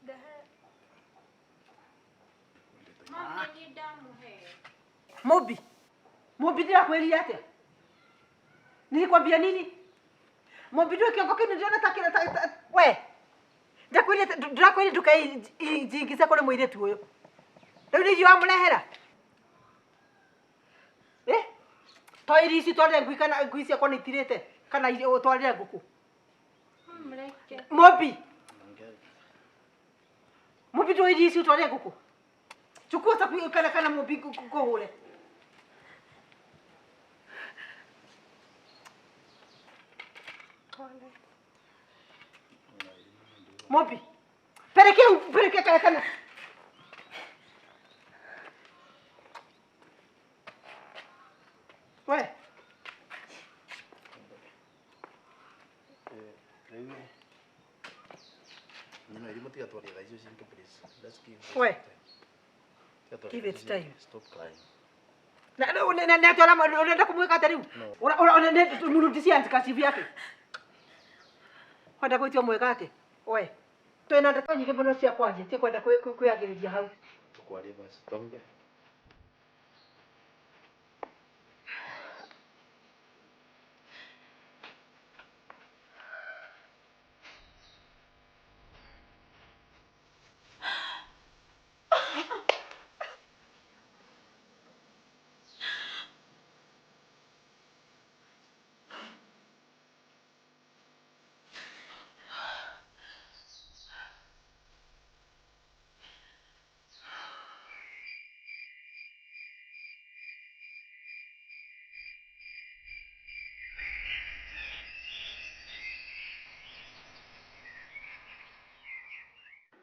ndaheo Mumbi. Mumbi ndĩrakwĩrire atĩa? Nilikwambia nini? Mumbi ndũĩ kĩongo kĩu nĩndĩrona ta kĩra ta we. Ndakwĩrire ndĩrakwĩrire ndũkainjingice kũrĩ mũirĩtu ũyũ. Rĩu nĩ irio wamũrehera? Eh? To irio ici twarĩre ngui kana ngui ciakwa nĩ itirĩte kana irio twarĩre ngũkũ. Mreke. Mumbi. Mumbi ndũĩ irio ici twarĩre ngũkũ. Chukua ta kana kana mumbi ngũhũre. Pole. Mumbi. Pelekea pelekea kana kana. We. Rĩu nyina irimũ tiga twarie thaa icio cinke please. Let's give this We. time. Tiga twarie Give thaa it icio time. cinke. Stop crying. Na na na na na unaenda kumweka hata rĩu? Ura ura mrudishie handkerchief yake. Kwenda gwĩtio mweka atĩ? We. Twĩna ndeto nyingĩ mũno cia kwaria, ti kwenda kwĩagĩrĩria hau. Tũkwarie basi. Tonge.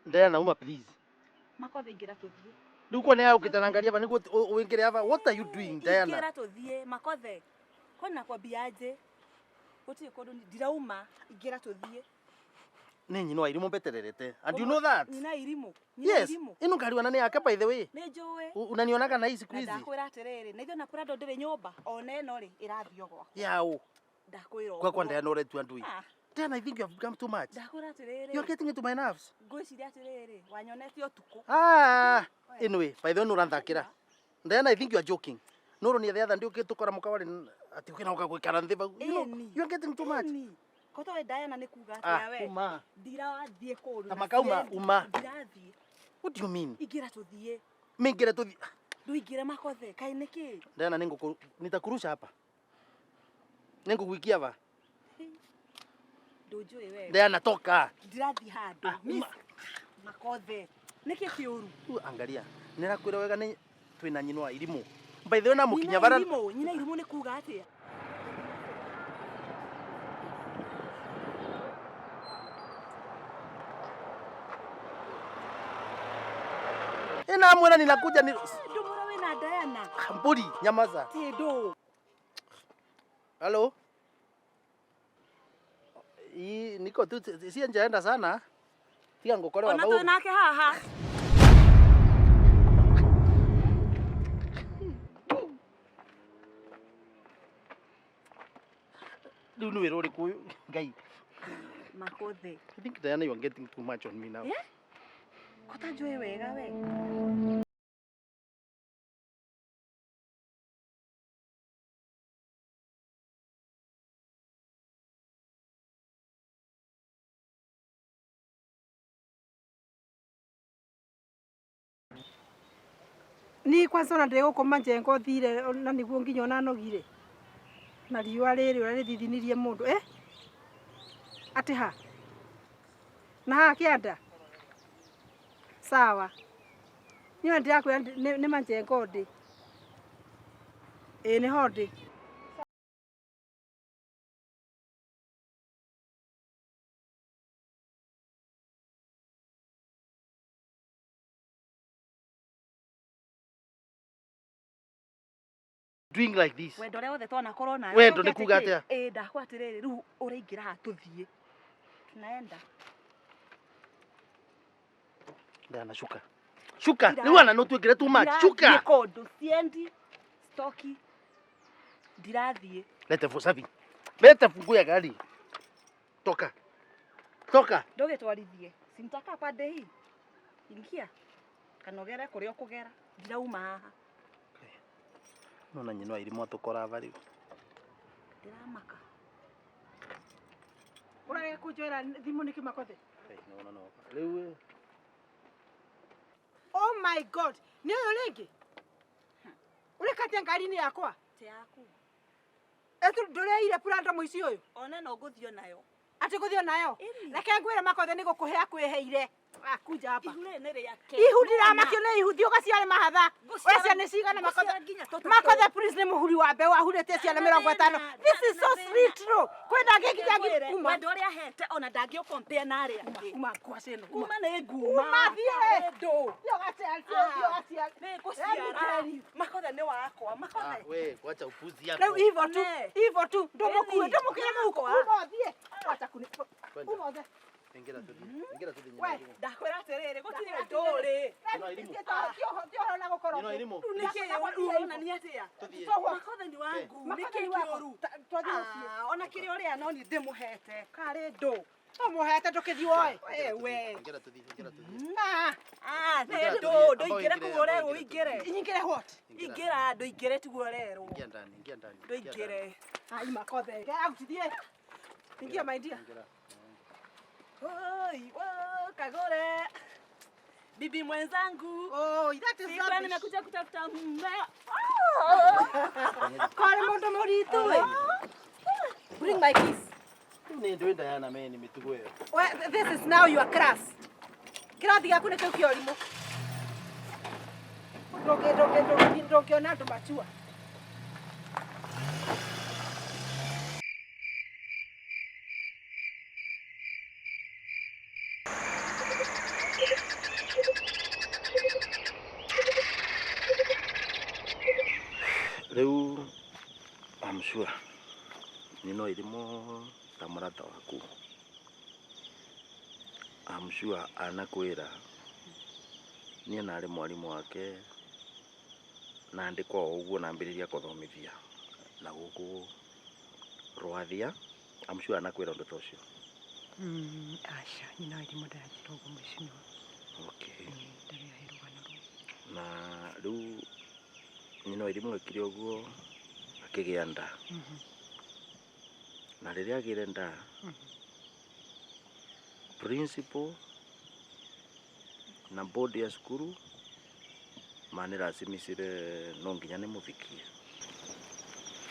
Diana uma please. Makothe ingĩra tũthiĩ. Rĩu kwa nĩ ũkĩte nangaria aba nĩguo ũingĩre aba. What are you doing Diana? Ingĩra tũthiĩ makothe. Kwani nakwambia aje? Gũtirĩ kũndũ ndirauma ingĩra tũthiĩ. Nĩ nyina wa irimũ mbetererete. And you know that? Nyina irimũ. Nyina Yes. irimũ. Ĩno ngari wana nĩ yake by the way. Nĩ njũĩ. Unanionaga na hii siku Na hizi. ndakwĩra atĩrĩrĩ, na ithuĩ na Prado ndĩrĩ nyũmba ona ĩno rĩ ĩrathiĩ o gwakwa. Yao. Ndakwĩra Kwa kwa ũguo. Diana ũretua ndui. Ah, Diana I think you have become too much. Ndakwĩra atĩrĩrĩ. You are getting into my nerves. Ngwĩciria atĩrĩrĩ, wanyonete ũtukũ. Ah, anyway, by the way nũranthakĩra. Diana I think you are joking. Nũronia the other day ũkĩtũkora mũkawa atĩ ũkĩna ũka gũikara nthĩ vau. You know, Ĩni. you are getting too much. Ĩni. Koto we Diana nĩ kuga Ah, atĩa we? uma. Ndirathiĩ kũndũ. Ta na makauma, siendi. uma. Ndirathiĩ. What do you mean? Ingĩra tũthiĩ. Mingire tuthi. Ndũingĩre makothe kaĩ nĩkĩ? Diana ninguku nitakurusha hapa. Ningukuikia va. Ndũnjũĩ wega. Diana toka. Ndirathiĩ handũ. Ah, uma. Makothe. Nĩkĩ kĩũru? Tu angalia. Nirakwira wega ni twina nyina wa irimu. By the way na mukinya Nyina bara irimũ, nyina irimũ nĩ kuga atĩa? Ina mwena ninakuja ni Ndũmũra wĩna Diana. mburi nyamaza. Ti ndũ. Halo. Hii niko tu si njaenda sana. Tiga ngukore wa Ona bau. twĩ nake haha. Riu ni wira uriku uyu Ngai. Makothe. I think Diana you are getting too much on me now. Yeah? Ko ta njũĩ wega we. Ni kwanza ona ndĩgũkoma njengo thire na nĩguo nginya ona nogire na riũa rĩrĩ ũrĩa rĩthithinirie mũndũ eh? Atĩ ha na haha kĩanda sawa niĩ ona ndĩrakwĩra nĩ manjengo ndĩ ĩĩ nĩho ndĩ. Doing like this. Wendo ũrĩa wothe twanakorwo nayo. Wendo Ũcoke nĩ kuga atĩ kĩ? atĩa? Ĩ ndakwa atĩrĩrĩ rĩu ũraingĩra haha tũthiĩ. Tunaenda. Diana shuka. Shuka. Riu ana no twikire too much. Ndirathiĩ Shuka. kũndũ siendi stoki ndirathiĩ. Lete safi. Lete funguo ya gari. Toka. Toka. Ndũgĩtwarithie. Sinitaka pande hii. Ingia. Kana ũgere kũrĩa ũkũgera. Ndirauma haha. Nona nyina wa irimu atukora va riu. Ndiramaka. Ũrarega kũnjoera thimũ nĩkĩ makothe? Hey, no no no. Riu Oh my God, nĩ ũyũ rĩngĩ? Ũreka atĩa ngari-inĩ yakwa? Ti yaku. Ĩtu ndũreire Prado mũici ũyũ? Ona no ngũthiĩ nayo. Atĩ gũthiĩ nayo? Ĩni. Reke ngwĩre makothe nĩ gũkũhe akwĩheire. Akuja hapa. Ihu rĩrĩ nĩ rĩake. Ihu ndiramakio nĩ ihu thiĩ ũgaciare mahatha. Ngũciara- Ũrĩa ciana cigana makothe. ngũciara nginya tũtũ. Makothe please nĩ mũhuri wa mbeũ ahurĩtie ciana 50. This is so sweet true. Kwĩna ngĩnginya Ngwĩre, uma. wendo ũrĩa ahete ona ndangĩũkompea na arĩa angĩ. Uma ngwaci ĩno. Uma. Kuma nĩ nguma. Uma thiĩ. Ndũ. Thiĩ ũgaciare, thiĩ ũgaciare. Nĩ ngũciara. Makothe nĩ wakwa. Makothe. we kwacha upuzi yako. Rĩu hivyo tu, Ne. hivyo tu ndũmũkue, Ĩni. ndũmũkĩre mũhuko. Uma ũthiĩ. Wacha kuni. Kwenda. Uma ũthiĩ. Ingira tuthi. Ingira tuthi We. nyina. wa irimu. Ndakwĩra atĩrĩrĩ gũtirĩ ndũrĩ. Nyina wa irimu. Rĩu nĩkĩ rĩu ũronania atĩa? Tuthiĩ. Makothe nĩ wangu. Nĩkĩ kĩũru? Ah, ona kĩrĩa ũrĩa no niĩ ndĩmũhete. Karĩ ndũ. Ũmũhete ndũkĩthiĩ woe. Wewe. Ingira tuthi. Ingira tuthi. Ah, Ah, nĩ Ingĩra ndũ, tũthiĩ. ndũingĩre Amba kũu ũingĩre, ũrerwo amba ũingĩre. nyingĩre what? Ingĩra ndũingĩre tiguo ũrerwo. Ingia ndani, ingia ndani. Ndũingĩre. Ai makothe. Get out thiĩ. Ingia my dear. Ingira. Oi, wo, kagore. Bibi mwenzangu. Oh, that is Sikuwa rubbish. nimekuja kutafuta mume. Kore mũndũ mũritũ we. Bring my keys. Riu nĩ ndũĩ Diana me ni mĩtugo ĩyo. Well, this is now your class. Kĩrathi gĩaku nĩ kĩu kĩa ũrimũ. Ndũngĩona andũ machua. Riu I'm sure nyina wa irimu ta mũrata waku. I'm sure anakwĩra niĩ narĩ mwarimũ wake na ndĩkwa o ũguo nambĩrĩria kũthomithia na gũkũ Rwathia. I'm sure anakwĩra ũndũ ta ũcio. Aca, nyina wa irimũ ndaranjĩra ũguo mheshimiwa. Okay. Ndarĩ ahe rũgano rũu. Na rĩu nyina wa irimũ ekire ũguo akĩgĩa nda. Na rĩrĩa agĩire nda principal Na board ya cukuru manirasimicire no nginya nimuvikie.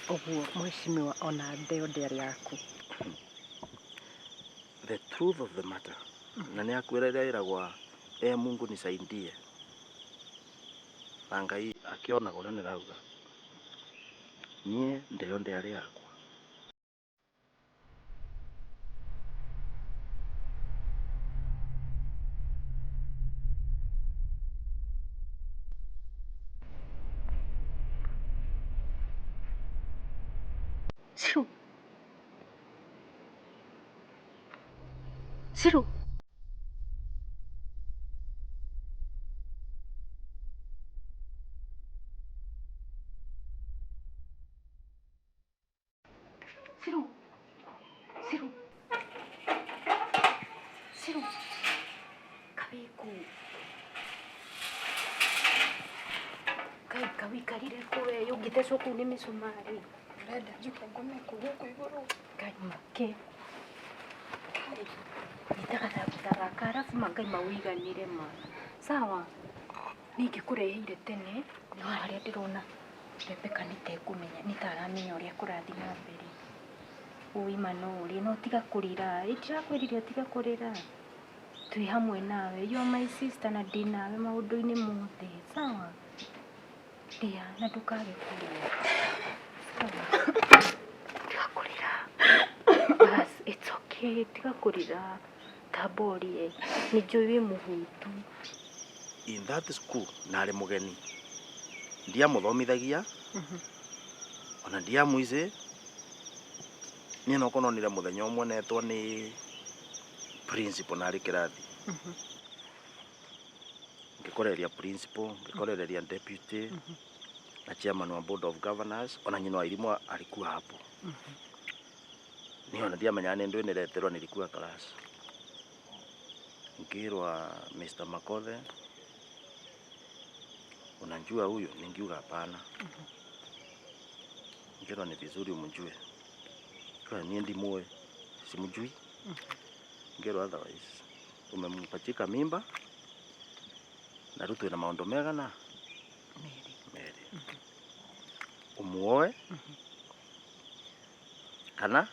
Ũguo mheshimiwa ona ndeo ndĩarĩ yaku. The truth of the matter, na nĩ akwĩra ĩrĩa ĩragwa e Mungu nisaidie, na Ngai akĩonaga ũrĩa nĩrauga, niĩ ndeo ndĩarĩ yakwa. Ciru. Ciru. Ciru. Ciru. Ciru. Kabiku. Kai kawikarire kũ we ũngĩthecwo kũu nĩ mĩcumarĩ. Ũrenda njuke ngome kũ gũkũ igũrũ? Ngai make. Nyita gathangutha gaka arabu mangai mawĩiganĩre ma. Sawa? Niĩ ingĩkũreheire tene no harĩa ndĩrona Rebecca nĩ ta ekũmenya nĩ ta aramenya ũrĩa kũrathiĩ na mbere. Ũi ma no ũrĩe no tiga kũrĩra. Ĩ ndirakwĩrire ũtige kũrĩra. Twĩ hamwe nawe. You are my sister na ndĩ nawe maũndũ-inĩ mothe. Sawa? Rĩa na ndũkage kũrĩa. Sawa? Tiga kũrĩra. Bas, it's okay. Tiga kũrĩra. Tamba ũrĩe. Nĩ njũĩ wĩ mũhũtu. In that school narĩ mũgeni, ndiamũthomithagia ona ndiamwicĩ. Niĩ no nonire mũthenya ũmwe netwo nĩ principal narĩ kĩrathi, ngĩkoreria principal, ngĩkorereria deputy na chairman wa board of governors, ona nyina wa irimũ alikuwa hapo. Niĩ ona ndiamenyaga nĩ ndũĩ nĩreterwo nilikuwa class, ngĩrwa Mr. Makothe, unajua huyu? Ningiuga hapana. Ngĩrwa ni vizuri umjue. Kwa niĩ ndimũĩ, simjui. Ngĩrwa otherwise umempachika mimba na rĩu twĩna maũndũ mega na merĩ, umuoe kana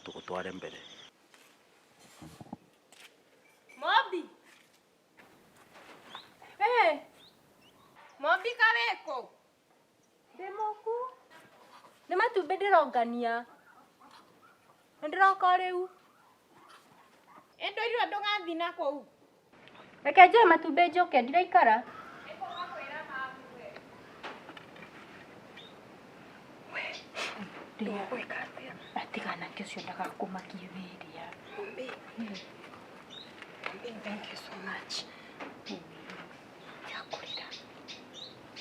tũgũtware mbere. Mobi. Hey. Mobi kaweko. Ndĩ mũku. Nĩ matumbĩ ndĩrongania. Nĩ ndĩroka o rĩu. Endo irio ndũgathiĩ na kũu. Reke njoe matumbĩ njoke ndiraikara. Ndũgwĩka atĩa? Atiga nake ũcio ndagakũmakie wĩrĩa. Mumbi. Mumbi, thank you so much. Tiga kũrĩra.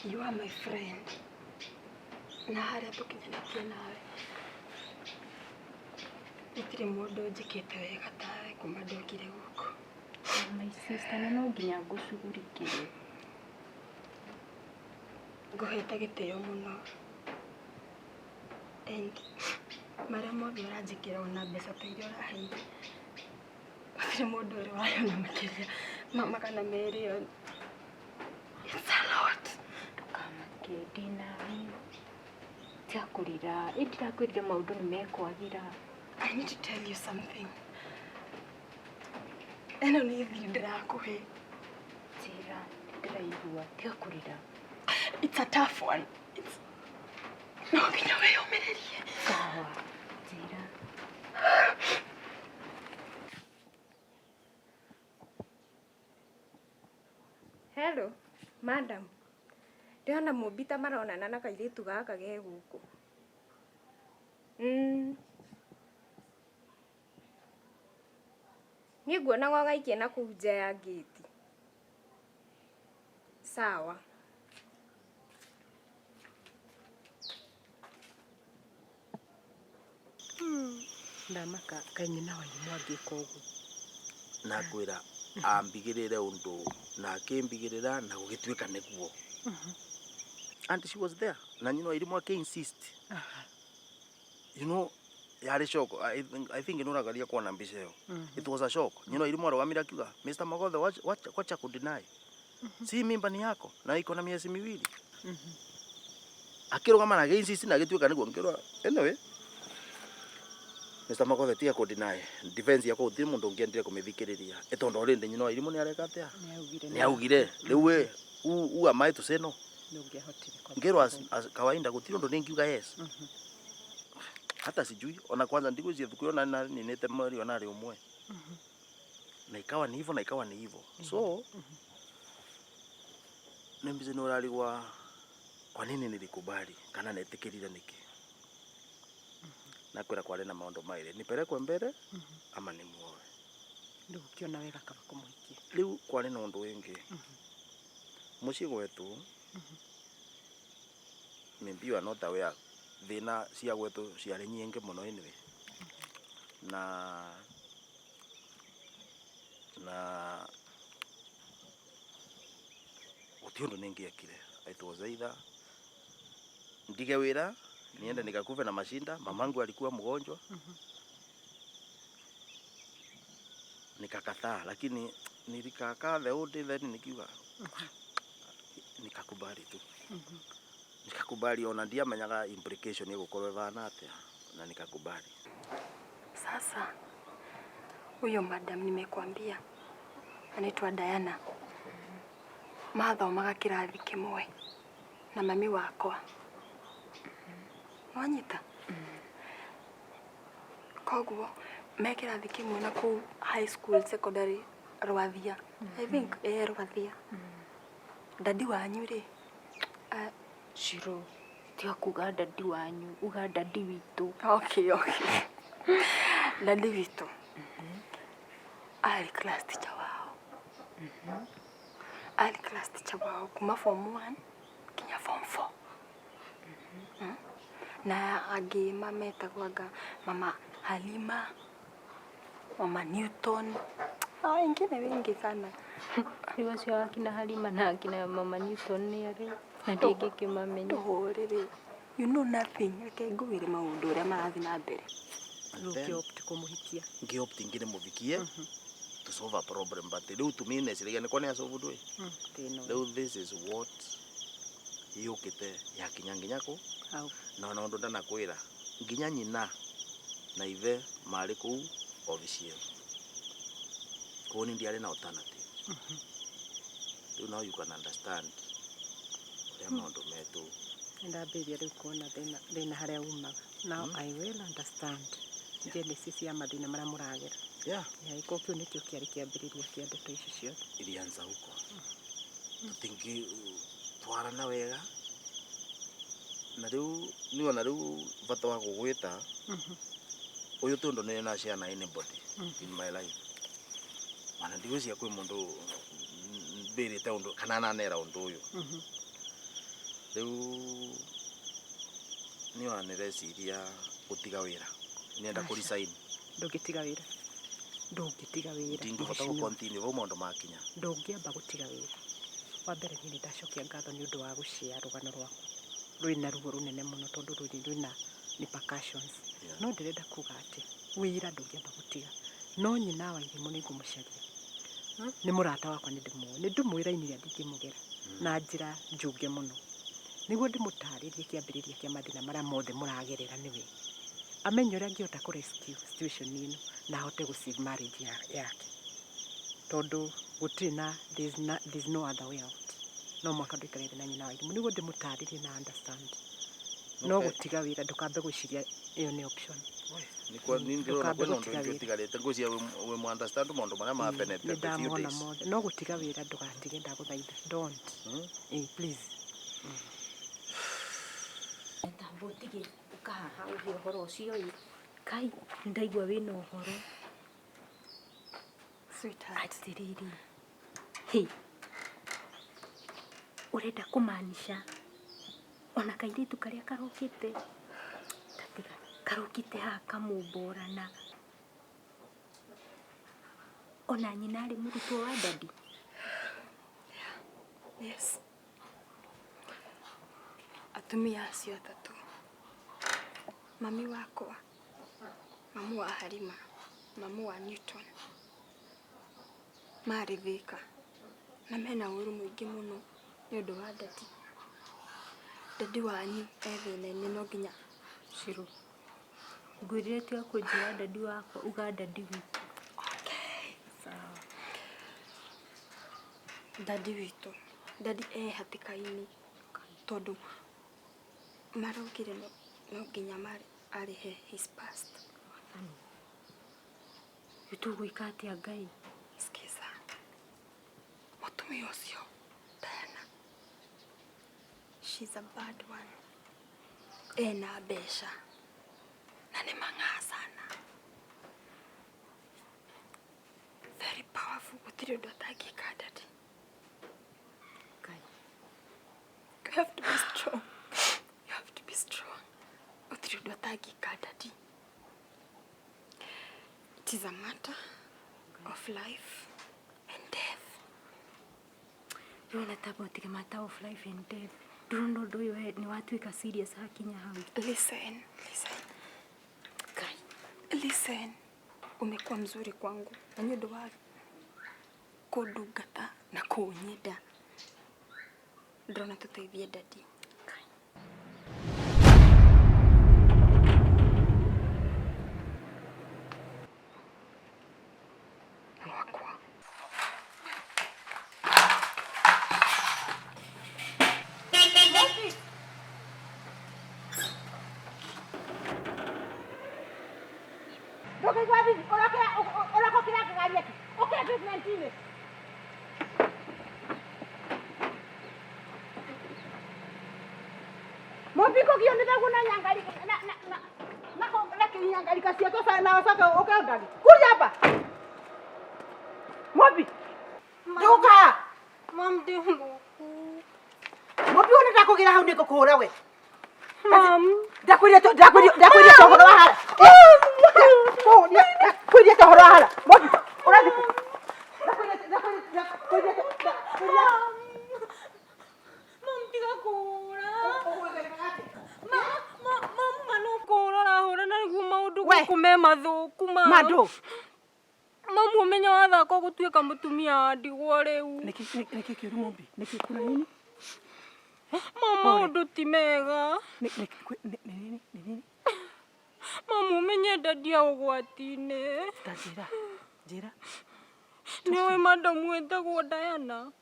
You are my friend. Na harĩa tũkinyanĩtie nawe gũtirĩ mũndũ ũnjĩkĩte wega tawe kuma ndokire gũkũ. My sister, na no nginya ngũcugurikĩre. Ngũhete gĩtĩo mũno. And marĩa mothe ũranjĩkĩra ona mbeca ta iria ũraheire gũtirĩ mũndũ ũrĩ wayona makĩria ma magana merĩ yo. It's a lot. Ndũkamake ndĩ nawe. Tiga kũrĩra. Ĩ ndirakwĩrire maũndũ nĩ mekwagĩra. I need to tell you something. Ĩno nĩ thiri ndĩrakũhe. Njĩra, ndĩraigua. Tiga kũrĩra. It's a tough one. It's... No nginya wĩyũmĩrĩrie. Sawa. Njĩra. Hello, madam. Ndĩrona Mũmbi ta maronana na kairĩtu gaka ge gũkũ. Niĩ nguonaga ũgaikia na kũu nja ya ngĩti. Sawa. Ndamaka kaĩ nyina wa irimũ angĩka ũguo. Na ngwĩra ambigĩrĩre ũndũ na akĩmbigĩrĩra na gũgĩtuĩka nĩguo. And she was there na nyina wa irimũ akĩ insist. You know, Yarĩ shock. I think nĩ ũragaria kuona mbica ĩyo. It was a shock. Nyina irimũ arũgamire akiuga, Mr. Magothe, wacha, wacha, wacha kudeny. Si mimba ni yako na iko na miezi miwili. Akĩrũgama na agĩinsist na agĩtuĩka nĩguo ngĩrwa. Anyway, Mr. Magothe tiga kudeny. Defense yakwa gũtirĩ mũndũ ũngĩendire kũmĩthikĩrĩria. Ĩ tondũ already nyina wa irimũ nĩ areka atĩa? Nĩ augire. Rĩu ĩ, who am I to say no? Ngĩrwo as kawaida gũtirĩ ũndũ ningiuga yes. Hata sijui ona kwanza ndigwĩciria thukuru ĩyo na ninĩte mweri ona rĩ ũmwe. Na ikawa ni hivyo na ikawa ni hivyo. So nĩ mbica nĩ ũrarigwa kwa nini nilikubali kana netikirire niki. Nakwĩra kwarĩ na maũndũ maĩrĩ, nipelekwe mbere ama nimuoe. Rĩu ũkĩona wega kaba kũmũhikia. Rĩu kwarĩ na ũndũ wĩngĩ. Mũciĩ gwetũ maybe you are not aware thĩna cia gwetũ ciarĩ nyingĩ mũno anyway. Na gũtirĩ ũndũ ningĩekire. It was either ndige wĩra niende nikakufe na mashinda. Mamangu alikuwa mgonjwa, nikakataa, lakini nilikakaa the whole day, then nikiuga nikakubali tu, nikakubali ona ndiamenyaga implication ĩgũkorwo ĩhana atĩa, na nikakubali. Sasa huyo madam nimekuambia anaitwa Diana, mathomaga kĩrathi kĩmwe na mami wakwa. Nwanyita? Koguo me kĩrathi kĩmwe na kũu high school secondary Rwathia. I think eh Rwathia. Dadi wanyu rĩ, Shiro, tiga kuga dadi wanyu, uga dadi witũ. Okay. Dadi witũ arĩ class teacher wao. Arĩ class teacher wao kuma form 1 nginya form 4. Na angĩ mametagwo anga mama Halima, mama Newton, na wengine wengi sana. Rĩu acio akina Halima na akina mama Newton nĩ arĩ na ndingĩkĩmamenya. Ndũhũrĩrĩ. You know nothing. Reke ngũwĩre maũndũ ũrĩa marathiĩ na mbere. Rĩu ũkĩopt kũmũhikia. Ngĩopt ngĩrĩ mũvikie to solve a problem, but rĩu to me neciragia nĩkwa nĩ asolve ndũĩ. Thĩna ũyũ. Rĩu this is what yũkĩte yakinya nginya kũ Hau. Na ona ũndũ ndanakwĩra, nginya nyina na ithe marĩ kũu obici ĩyo, koguo niĩ ndiarĩ na alternative. Rĩu now you can understand ũrĩa maũndũ metũ. Nĩndambĩrĩria rĩu kuona thĩna thĩna harĩa umaga. Now I will understand genesis ya mathĩna marĩa mũragera. Yeah, iko kĩu nĩkĩo kĩarĩ kĩambĩrĩria kĩa ndeto ici ciothe. Ilianza huko, tutingi twarana wega na rĩu niona rĩu bata wa gũgwĩta ũyũ tondũ nĩ na share na anybody in my life, ona ndigwĩciria kwĩ mũndũ mbĩrĩte ũndũ kana nanera ũndũ ũyũ. Rĩu niĩ ona nĩreciria gũtiga wĩra, nĩenda kũ resign. Ndũngĩtiga wĩra. Ndũngĩtiga wĩra. Ndingĩhota gũ Mheshimiwa. Continue vau maũndũ makinya. Ndũngĩamba gũtiga wĩra. Wa mbere niĩ nĩndacokia ngatho nĩ ũndũ wa gũshare rũgano rwaku. Rwĩna ruo rũnene mũno tondũ rwĩna repercussions. No ndĩrenda kuga atĩ wĩra ndũngĩamba gũtiga. No nyina wa irimũ nĩ ngũmũcaria. Nĩ mũrata wakwa, nĩ ndĩmũĩ. Nĩ ndĩmũĩ raini ĩrĩa ndingĩmũgera na njĩra njũge mũno. Nĩguo ndĩmũtarĩrie kĩambĩrĩria kĩa mathĩna marĩa mothe mũragerera nĩwe. Amenye ũrĩa angĩhota kũ rescue situation ĩno na ahote gũ save marriage yake. Tondũ gũtirĩ na there's no other way out. No mũhaka ndũikare thĩ na nyina wa irimũ nĩguo ndĩmũtarĩrie na understand. No gũtiga wĩra ndũkambe gwĩciria ĩyo nĩ option. Nĩkwa nĩ ndĩrona Ndũkambe kwĩna ũndũ gũtiga ũngĩ wĩra. ũtigarĩte, ngwĩciria wĩ mu understand maũndũ marĩa ma happen Nĩ the few ndamona days. mothe. No gũtiga wĩra ndũgatige, ndagũthaitha. Don't. Eh, please. Tamba ũtige ũkahaha ũhe ũhoro ũcio ĩ. Kai, nĩndaigua wĩna ũhoro. Sweetheart. Atĩrĩrĩ. Hĩ. Ũrenda kũmaanisha ona kairĩtu karĩa karokĩte tatiga karokĩte haha kamũmborana ona nyina arĩ mũrutwo wa dadi. Yes. Atumia acio atatũ, mami wakwa Mamu wa Halima, mamu wa Newton marĩ Thika na mena ũru mũingĩ mũno nĩ ũndũ wa daddy. Daddy wanyu e thĩna-inĩ no nginya Shiro, ngwĩrire tiga kũnjĩra daddy wakwa uga daddy witũ. Okay. Sawa. Daddy witũ, daddy e hatĩka-inĩ tondũ maraugire no nginya arĩhe his past. Wathani. Rĩu tũgwĩka atĩa Ngai? Sikiza. Mũtumia ũcio Diana, she's a bad one. Ena mbeca na nĩ mang'aa sana. Very powerful, gũtirĩ ũndũ atangĩka daddy. Ngai. You have to be strong. You have to be strong. Gũtirĩ ũndũ atangĩka daddy. It is a matter of life and death. Ndĩrona ta ũtige matter of life and death. Ndĩrona ũndũ ũyũ we nĩ watuĩka serious hakinya hau. Listen, listen. Ngai. Listen. Umekuwa mzuri kwangu na nĩ ũndũ wa kũndungata na kũnyenda. Ndĩrona tũteithie daddy. Wakwa. Mobiko gio nĩ na nyangarika na kinyangarika ciake na wacoka ũkaũndagi kuja hapa Mobi nduka Mam ndi ngũkũ. Mobi wona ndakũgĩra hau nĩngũkũhũra we. Mam. Ndakwĩrire ndakwĩrire ta ũhoro wa hara. Ndakwĩrire ta ũhoro wa hara. Mobi ũrathiĩ kũ? Ndakwĩrire ndakwĩrire. Mam tiga kũhũra. Mam ma no kũhũra ũrahũra na nĩguo maũndũ We. gũkũ me mathũku mam. Mandũ. Mamu ũmenye wathaka ũgũtuĩka mũtumia wa ndigwa rĩu. Nĩkĩ kĩũru Mobi? Nĩkĩ kuna nini? Mam maũndũ ti mega. Nĩ nini? Nĩ nini? Mamu ũmenye daddy e ũgwati-inĩ. Ta njĩra. Njĩra. Nĩũĩ madamu wĩtagwo Diana?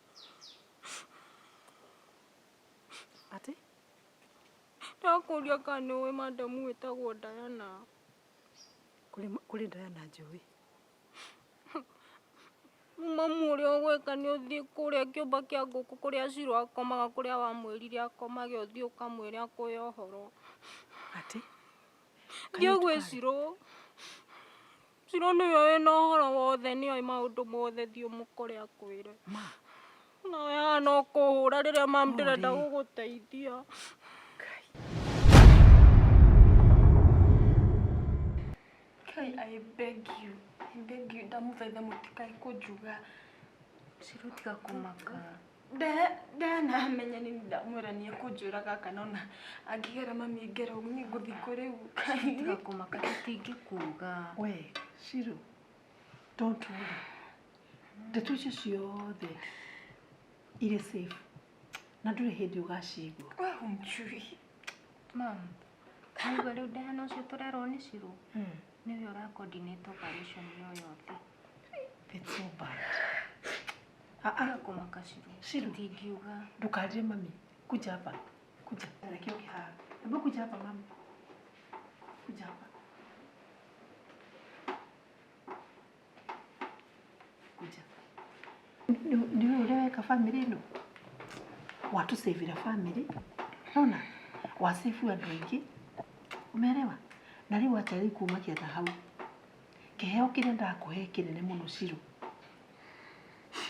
Atĩ? Ndakũria kana nĩũĩ madamu wĩtagwo Diana. Kũrĩ Diana njũĩ. Mamu ũrĩa ũgwĩka nĩ ũthiĩ kũrĩa kĩũmba kĩa ngũkũ kũrĩa Shiro akomaga kũrĩa wamwĩrire akomage ũthiĩ ũkamwĩre akũhe ũhoro. Atĩ? Thiĩ gwĩ Shiro. Shiro nĩwe wĩna ũhoro wothe nĩoĩ maũndũ mothe thiĩ ũmũkore akwĩre. Ma. Nawe haha no kũhũra rĩrĩa mam ndĩrenda gũgũteithia. Kai, I beg you. I beg you, ndamũthaitha mũtikae kũnjuga. Shiro tiga kũmaka. Ndanamenya nĩ ndamwĩra nĩ ekũnjũraga kana ona angĩgera mami ngero niĩ ngũthiĩ kũ rĩu. Tiga kũmaka tũtingĩkuga. We, Shiro, don't worry. Ndeto icio ciothe irĩ safe na ndũrĩ hĩndĩ ũgacigua. We humjui. Mam, nĩguo rĩu Diana ũcio tũrerwo nĩ Shiro nĩwe ũra coordinate operation ĩyo yothe. It's so bad. Tiga kũmaka Shiro. Shiro. Tũtingiuga. Ndũkarire mami. Kuja hapa. Kuja. Reke ũke haha. Hebu kuja hapa mami. Kuja hapa. Kuja. Nĩwe ũrĩa weka family ĩno? Watũcĩvĩra family. Nona? Wacĩbu andũ aingĩ. Umeelewa? Na rĩu acha rĩu kumakia na hau. Kĩheo kĩrĩa ndakũhe kĩnene mũno Shiro.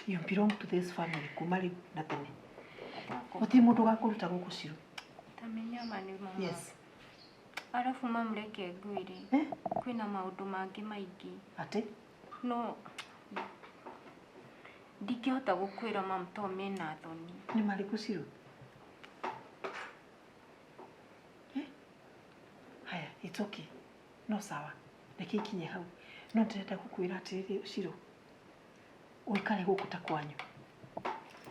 You belong to this family kuma rĩu na tene. Gũtirĩ mũndũ ũgakũruta gũkũ Shiro. Tamenya ma nĩ mama. Yes. Arabu mam reke ngwĩre. Eh? Kwĩna maũndũ mangĩ maingĩ. Atĩ? No ndingĩhota gũkwĩra mam to mena thoni. Nĩ marĩkũ Shiro? Eh? Haya, it's okay. No sawa. Reke ikinye hau. No ndĩrenda gũkwĩra atĩrĩrĩ Shiro, ũikare gũkũ ta kwanyu.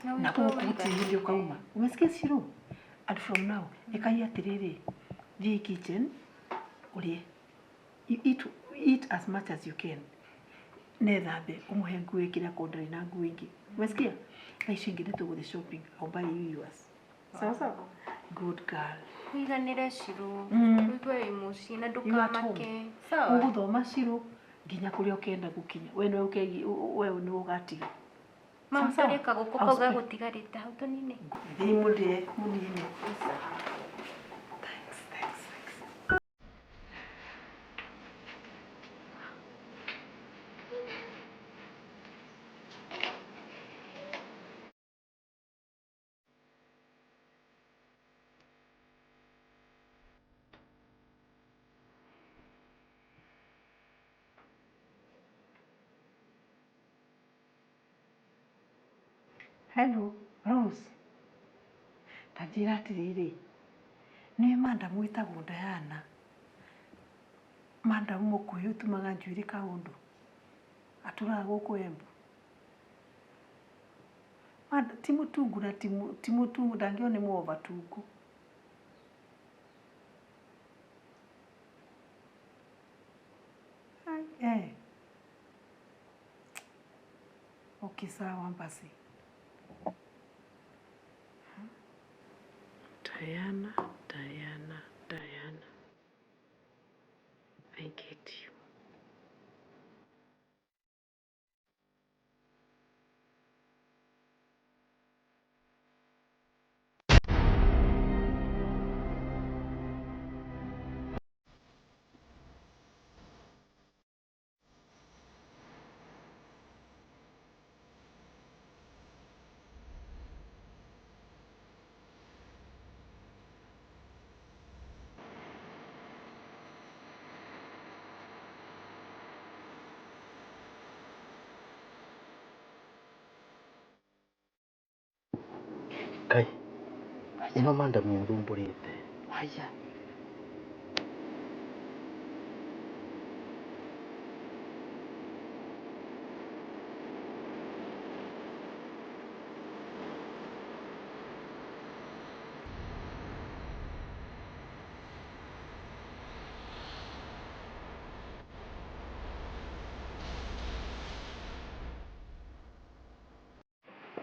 Na gũkũ gũtirĩ hĩndĩ ũkauma. Umesikia Shiro? And from now, ĩkai atĩrĩrĩ, thiĩ kitchen, ũrĩe. You eat as much as you can. Nethambe, ũmũhe nguo ĩkĩre akorwo ndarĩ na nguo ingĩ. Umesikia? Thaa icio ingĩ nĩtũgũthiĩ shopping. I'll buy you yours. Sawa sawa? Good girl. Ũiganĩre Shiro. Ũigue wĩ mũciĩ na You are at home. ndũkamake. Sawa? Ũgũthoma Shiro nginya kũrĩa ũkenda gũkinya. We nĩwe ũkegi, we nĩwe ũgatiga. Mama, Sawa sawa? tũrĩe kagũkũ I'll kau spend. gegũtigarĩte hau tũnine. Thiĩ mũrĩe mũnine. Thanks, thanks, thanks. Hello, Rose. Ta njĩra atĩrĩrĩ, nĩ madam wĩtagwo Diana. Madam mũkuhĩ ũtumaga njuĩrĩ kaũndũ. Atũraga gũkũ Embu. Ti mũtungu na ti mũtungu, ndangĩona nĩ mũova tungu. Eh. Okay, sawa basi. Diana, Diana, Diana. I get you. Kai, ĩno madam ĩthumbũrĩte. Haya.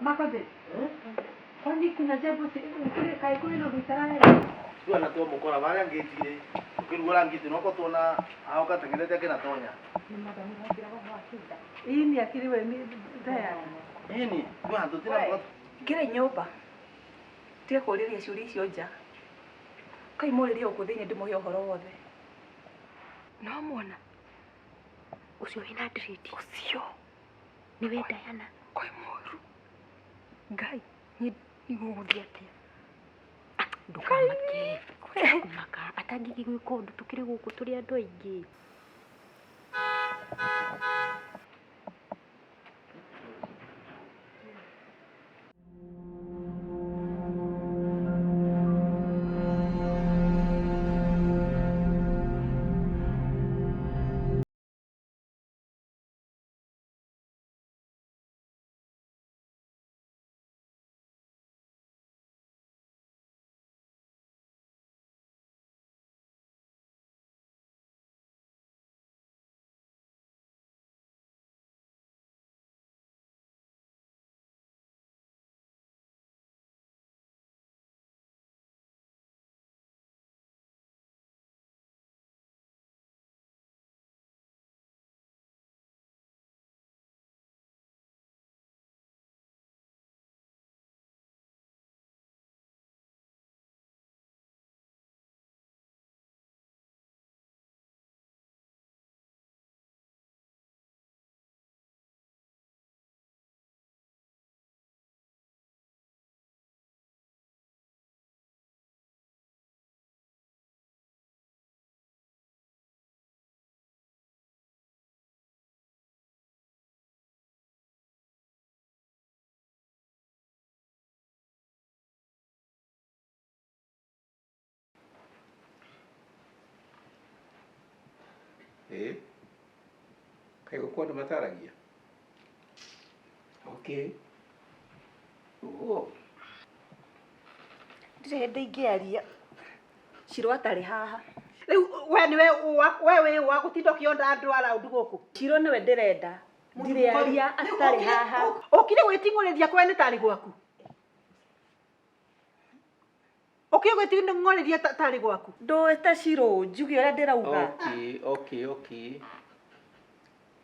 Makobe. Kwani kuna jambo kaĩ kũrĩ na gũikara Tuana tuo mukora baria ngitire. Ukirugura ngiti noko tuona aoka teng'erete akinatonya. Ini akiri we ni Diana. Ini, twana tutina mukora. Ngĩrĩ nyũmba. Tiga kũũrĩria ciũria icio nja. Kai mũrĩrie gũkũ thĩinĩ ndĩmũhe ũhoro wothe. No mona. Ũcio wĩna dread. Ũcio. Nĩwe Diana. Kwĩ mũru. Ngai, niĩ nĩgũgũthiĩ atĩa? Ndũkamake. Kũmaka. Atangĩgĩgwĩka ũndũ tũkĩrĩ gũkũ tũrĩ andũ aingĩ. Eh? Kaĩ gũkũ andũ mataragia? Okay. Oh. Ndirĩ hĩndĩ ingĩaria Shiro atarĩ haha. Rĩu we nĩwe we wĩ wa gũtinda ũkĩonda andũ around gũkũ. Shiro nĩwe ndĩrenda. Ndirĩaria atarĩ haha. Ũkire gwĩting'ũrĩria kwene tarĩ gwaku. Ũkire gwĩting'ũrĩria tarĩ gwaku. Ndũĩte Shiro njuge ũrĩa ndĩrauga. Okay, okay, okay.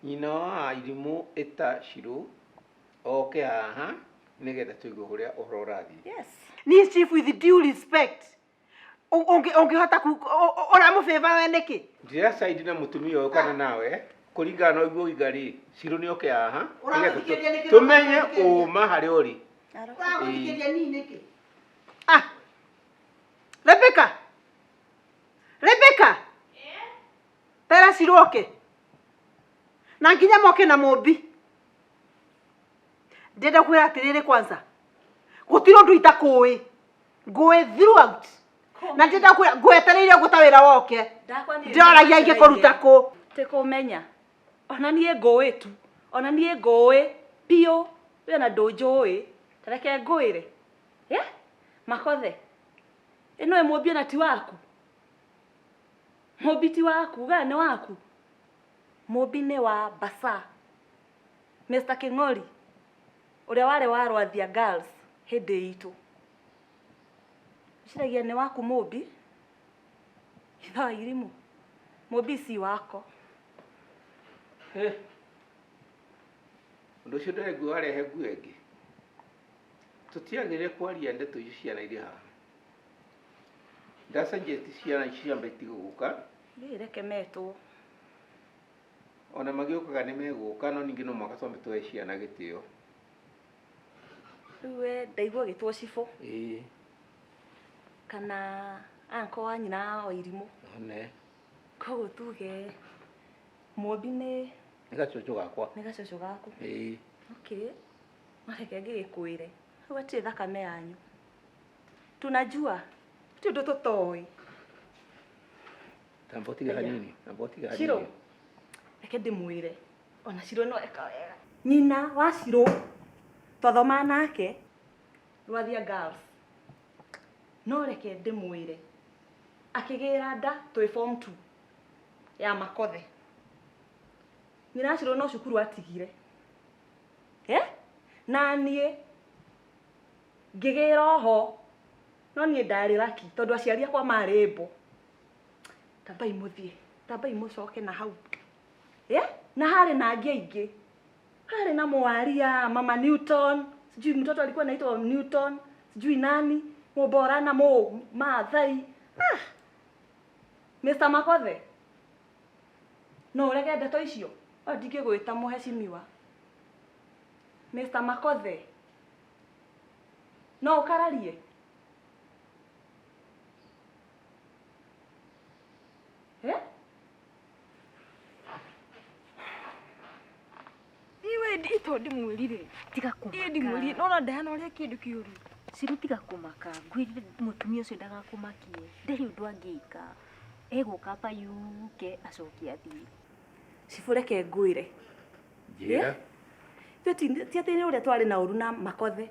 Nyina wa irimũ ĩta Shiro oke haha nĩgetha tũigue ũrĩa ũhoro ũrathiĩ. Yes. Niĩ chief with due respect. Ũngĩhota ũramũbĩba we nĩkĩ? Ndĩracaidi na mũtumia ũyũ kana nawe kũringana na ũguo ũiga rĩ, Shiro nĩ oke haha nĩgetha Ũramũthikĩrĩria nĩkĩ? tũmenye ũma harĩa ũrĩ. Ũramũthikĩrĩria niĩ nĩkĩ? Ah. Rebecca. Rebecca. Tera Shiro oke. Na nginya moke na mũmbi. Ndĩrenda kwĩra atĩrĩrĩ kwanza. Gũtirĩ ũndũ itakũĩ. Ngũĩ throughout. Na ndĩrenda kwĩra ngwetereire ũguo ta wĩra woke. Ndĩroragia ingĩkũruta kũ. Tĩkũmenya. Ona niĩ ngũĩ tu. Ona niĩ ngũĩ biũ. We ona ndũnjũĩ. Ta reke ngwĩre. Yeah? Makothe. Ĩno ĩ mũmbi ona ti waku. Mũmbi ti waku, ugaga nĩ waku. Mũmbi nĩ wa Basa. Mr. King'ori ũrĩa warĩ wa Rwathia Girls hĩndĩ itũ. Ũciragia nĩ waku mũmbi? Ithe wa irimũ. Mũmbi si wako. Ũndũ ũcio ndĩraigua warehe nguo ĩngĩ. Tũtiagĩrĩire kwaria ndeto icio ciana irĩ haha. Ndacenjetie ciana ici ciambe itige gũka. Niĩ reke metwo. Ona magĩũkaga nĩ megũka no ningĩ no mũhaka twambe tũhe ciana gĩtĩo. Rĩu we ndaigua ũgĩtwo cibũ. Ĩĩ. Kana anko wa nyina wa irimũ. One. Koguo tuge mũmbi nĩ Nĩ gacũcũ gakwa. Nĩ gacũcũ gaku. Ĩĩ. Okay. Mareke ngĩgĩkwĩre. Rĩu hatirĩ thakame yanyu. Tunajua. Ti ũndũ tũtoĩ. Tamba ũtige hanini. Tamba ũtige hanini. Shiro. Reke ndĩmwĩre. Ona Shiro no eka wega. Nyina wa Shiro twathomaga nake Rwathia Girls. No reke ndĩmwĩre. Akĩgĩra nda twĩ form 2 ya Makothe. Nyina wa Shiro no cukuru atigire. Na niĩ ngĩgĩra oho. No niĩ ndarĩ lucky tondũ aciari akwa marĩ mbo. Tambai mũthiĩ, tambai mũcoke na hau. Na harĩ na angĩ aingĩ. Harĩ na Mwaria, Mama Newton, sijui mtoto alikuwa anaitwa Newton, sijui nani, Muborana mo Maathai. Ah. Mr. Makothe. No ũrege ndeto icio? O ndingĩgwĩta mũhecimiwa. Mr. Makothe. No ũkararie? Iwe ito ndimwĩrire. Tiga kũmaka. Ĩ ndimwĩrire. No na ndehana ũrĩa kĩndũ kĩũru. Ciru tiga kũmaka. Ngwĩrire mũtumia ũcio ndagakũmakie. Ndarĩ ũndũ angĩka. Egũka hapa yuke acoke athiĩ. Cibũ reke ngwĩre. Njĩra. Ithuĩ ti atĩ nĩ ũrĩa twarĩ na ũru na Makothe.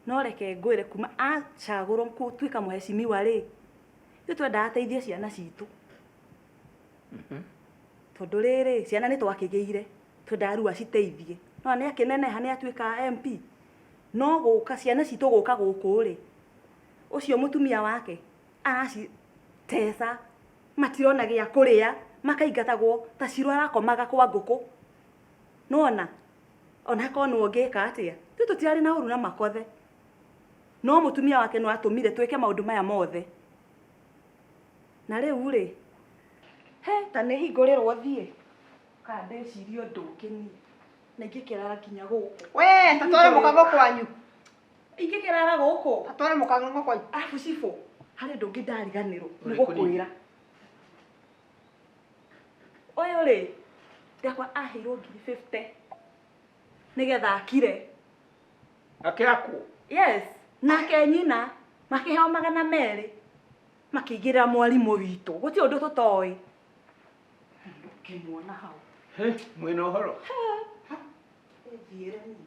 No reke ngwĩre kuma acagũrwo gũtuĩka mũhecimiwa rĩ, ithuĩ twendaga ateithie ciana citũ. Tondũ rĩrĩ, ciana nĩ twakĩgĩire, twendaga rĩu aciteithie. No nĩ akĩneneha nĩ atuĩka MP. No gũka ciana citũ gũka gũkũ rĩ, ũcio mũtumia wake araciteca, matirona gĩa kũrĩa, makaingatagwo ta Shiro arakomaga kwa ngũkũ. Nĩwona? Ona korwo nĩwe ũngĩka atĩa? Ithuĩ tũtirarĩ na ũru na Makothe. No mũtumia wake no atũmire twĩke maũndũ maya mothe. Na rĩu rĩ, he ta nĩ hingũrĩrwo thiĩ. Kana ndĩcirie ũndũ ũngĩ niĩ. Na ingĩkĩrara nginya gũkũ. We, ta tware mũkamo kwanyu. Ingĩkĩrara gũkũ. Ta tware mũkamo kwanyu. Arabu cibũ, harĩ ũndũ ũngĩ ndariganĩrwo nĩ Ũrĩkũ ningĩ? gũkwĩra. Ũyũ rĩ, ndakwa aheirwo ngiri 50 nĩgetha akire. Akĩakwo? Yes, nake nyina makĩheo 200 makĩigĩrĩra mwarimũ witũ. Gũtirĩ ũndũ tũtoĩ. Ndũkĩmuona hau. Mwĩna ũhoro? Thiĩre niĩ.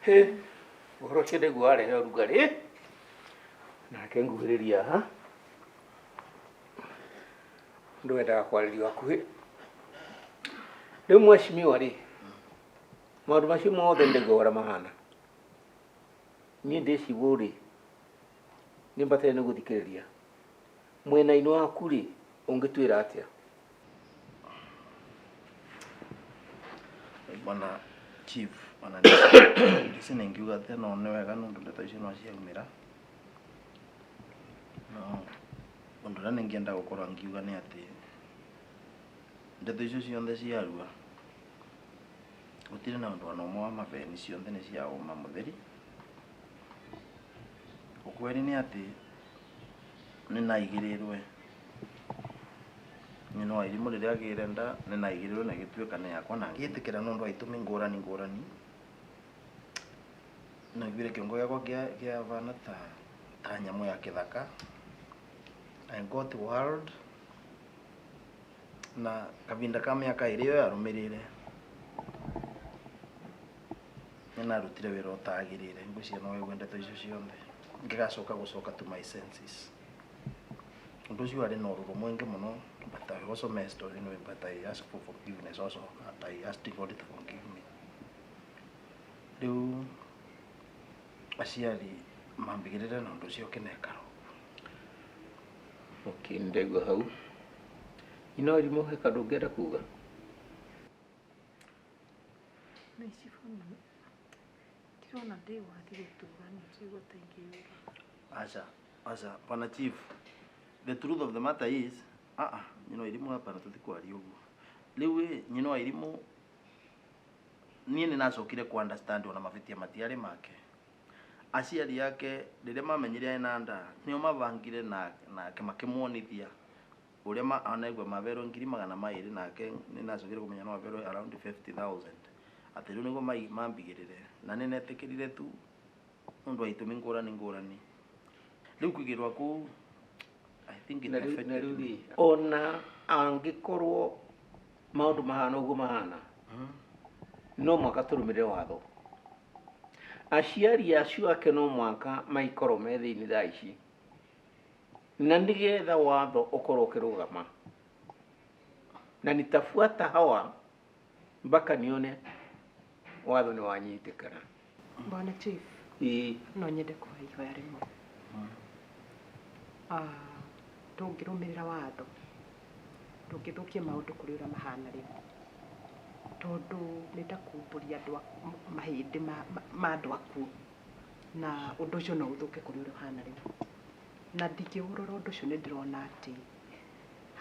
Hĩ, ũhoro ũcio ndaigua warehe ũrugarĩ nake nguhĩrĩria haha ndwendaga kwarĩrio hakuhĩ. Rĩu mheshimiwa rĩ, maũndũ macio mothe ndaigua ũrĩa mahana, niĩ ndĩcibũ rĩ, nĩ mbataire nĩ gũthikĩrĩria. Mwena-inĩ waku rĩ, ũngĩtwĩra atĩa? Bwana chief, ona ndici nĩngiuga atĩa, no nĩ wega nĩ ũndũ ndeto icio no ciaumĩra. No ũndũ ũrĩa nĩngĩenda gũkorwo ngiuga nĩ atĩ ndeto icio ciothe ciarua gũtirĩ na ũndũ ona ũmwe wa mabeni, ciothe nĩ cia ũma mũtheri. Ũkweri nĩ atĩ nĩ naigĩrĩrwe nyina wa irimũ rĩrĩa agĩire nda, nĩ naigĩrĩrwe na ĩgĩtuĩka nĩ yakwa, na ngĩtĩkĩra nĩ ũndũ wa itũmi ngũrani ngũrani. Naiguire kĩongo gĩakwa kĩabana ta nyamũ ya kĩthaka. I got wild na kahinda ka mĩaka ĩrĩ ĩyo yarũmĩrĩire nĩ narutire wĩra ũtagĩrĩire. Ngwĩciria no wĩigue ndeto icio ciothe ngĩgacoka gũcoka to my senses. Ũndũ ũcio warĩ na ũrũrũ mũingĩ mũno, but I also messed up anyway, but I asked for forgiveness also, and I asked God to forgive me. Rĩu aciari mambigĩrĩre na ũndũ ũcio ũkĩnekara ũguo. Okay, nĩndaigua hau. Nyina wa irimũ he kaũndũ ũngĩenda kuga? Na icibũ ndirona ndĩ wathi gũtũra nĩ ndiraigua ta ingĩyũraga. Acha, acha, bwana chief. The truth of the matter is, ah ah, nyina wa irimũ hapana tũtikwaria ũguo. Rĩu ĩ, nyina wa irimũ niĩ nĩ nacokire ku understand ona mabĩtia matiarĩ make. Aciari ake rĩrĩa mamenyire ena nda, nĩo mabangire nake makĩmuonithia ũrĩa anaigua maberwo 200,000, nake nĩ nacokire kũmenya no aberwo around 50,000. Atĩ rĩu nĩguo mambigĩrĩre na nĩ netĩkĩrire tu nĩ ũndũ wa itũmi ngũrani ngũrani. Rĩu kũigĩrwo kũu, I think it Na rĩu affected me. rĩ, ona angĩkorwo maũndũ mahana ũguo mahana, no mũhaka tũrũmĩrĩre watho. Aciari acio ake no mũhaka maikorwo me thĩinĩ thaa ici, na nĩgetha watho ũkorwo ũkĩrũgama. Na nitafuata hawa mpaka nione watho nĩ wanyitĩkana. Bwana chief, Ĩĩ. no nyende kũhe ihoya rĩmwe. Tũngĩrũmĩrĩra watho ndũngĩthũkia maũndũ kũrĩ ũrĩa mahana rĩu, tondũ nĩ ta kumbũria andũ mahĩndĩ ma andũ akuũ, na ũndũ ũcio no ũthũke kũrĩ ũrĩa ũhana rĩu. Na ndingĩũrora ũndũ ũcio nĩ ndĩrona atĩ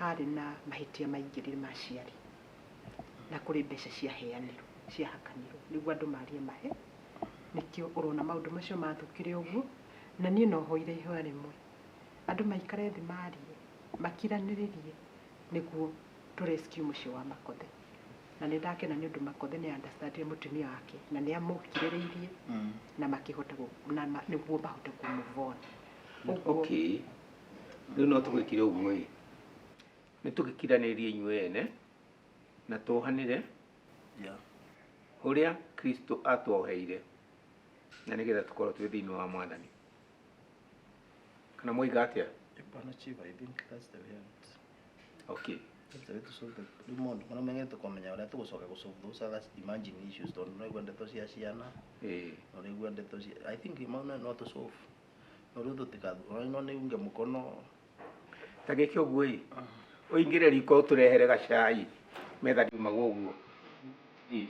harĩ na mahĩtia maingĩ ma aciari, na kũrĩ mbeca ciaheanirwo, ciahakanirwo nĩguo andũ marie mahe. Nĩkĩo ũrona maũndũ macio mathũkire ũguo. Na niĩ no hoire ihoya rĩmwe, andũ maikare thĩ marie, makiranĩrĩrie nĩguo tũ rescue mũciĩ wa Makothe. Na nĩ ndakena nĩ ũndũ Makothe nĩ understandire mũtumia wake na nĩ amũkirĩrĩirie na makĩhota na nĩguo mahote kũ move on. Ũguo Okay. Rĩu no tũgĩkire ũguo ĩ, nĩ tũgĩkiranĩrie inyuĩ ene na tuohanĩre ũrĩa Kristo atuoheire, na nĩgetha tũkorwo twĩ thĩinĩ wa Mwathani. Kana mwoiga atĩa? Bwana chief, I think that's the way out. Okay. That's the way to solve the rĩu maũndũ marĩa mengĩ tũkamenya ũrĩa tũgũcoka gũ solve those other emerging issues, tondũ nĩraigua ndeto cia ciana, na ũraigua ndeto cia, I think mau no tũ solve. No rĩu tũtika no nĩ unge mũkono. Ta gĩke ũguo ĩ, ũingĩre riko ũtũrehere gacai, metha ndiumagwo ũguo. Ĩ.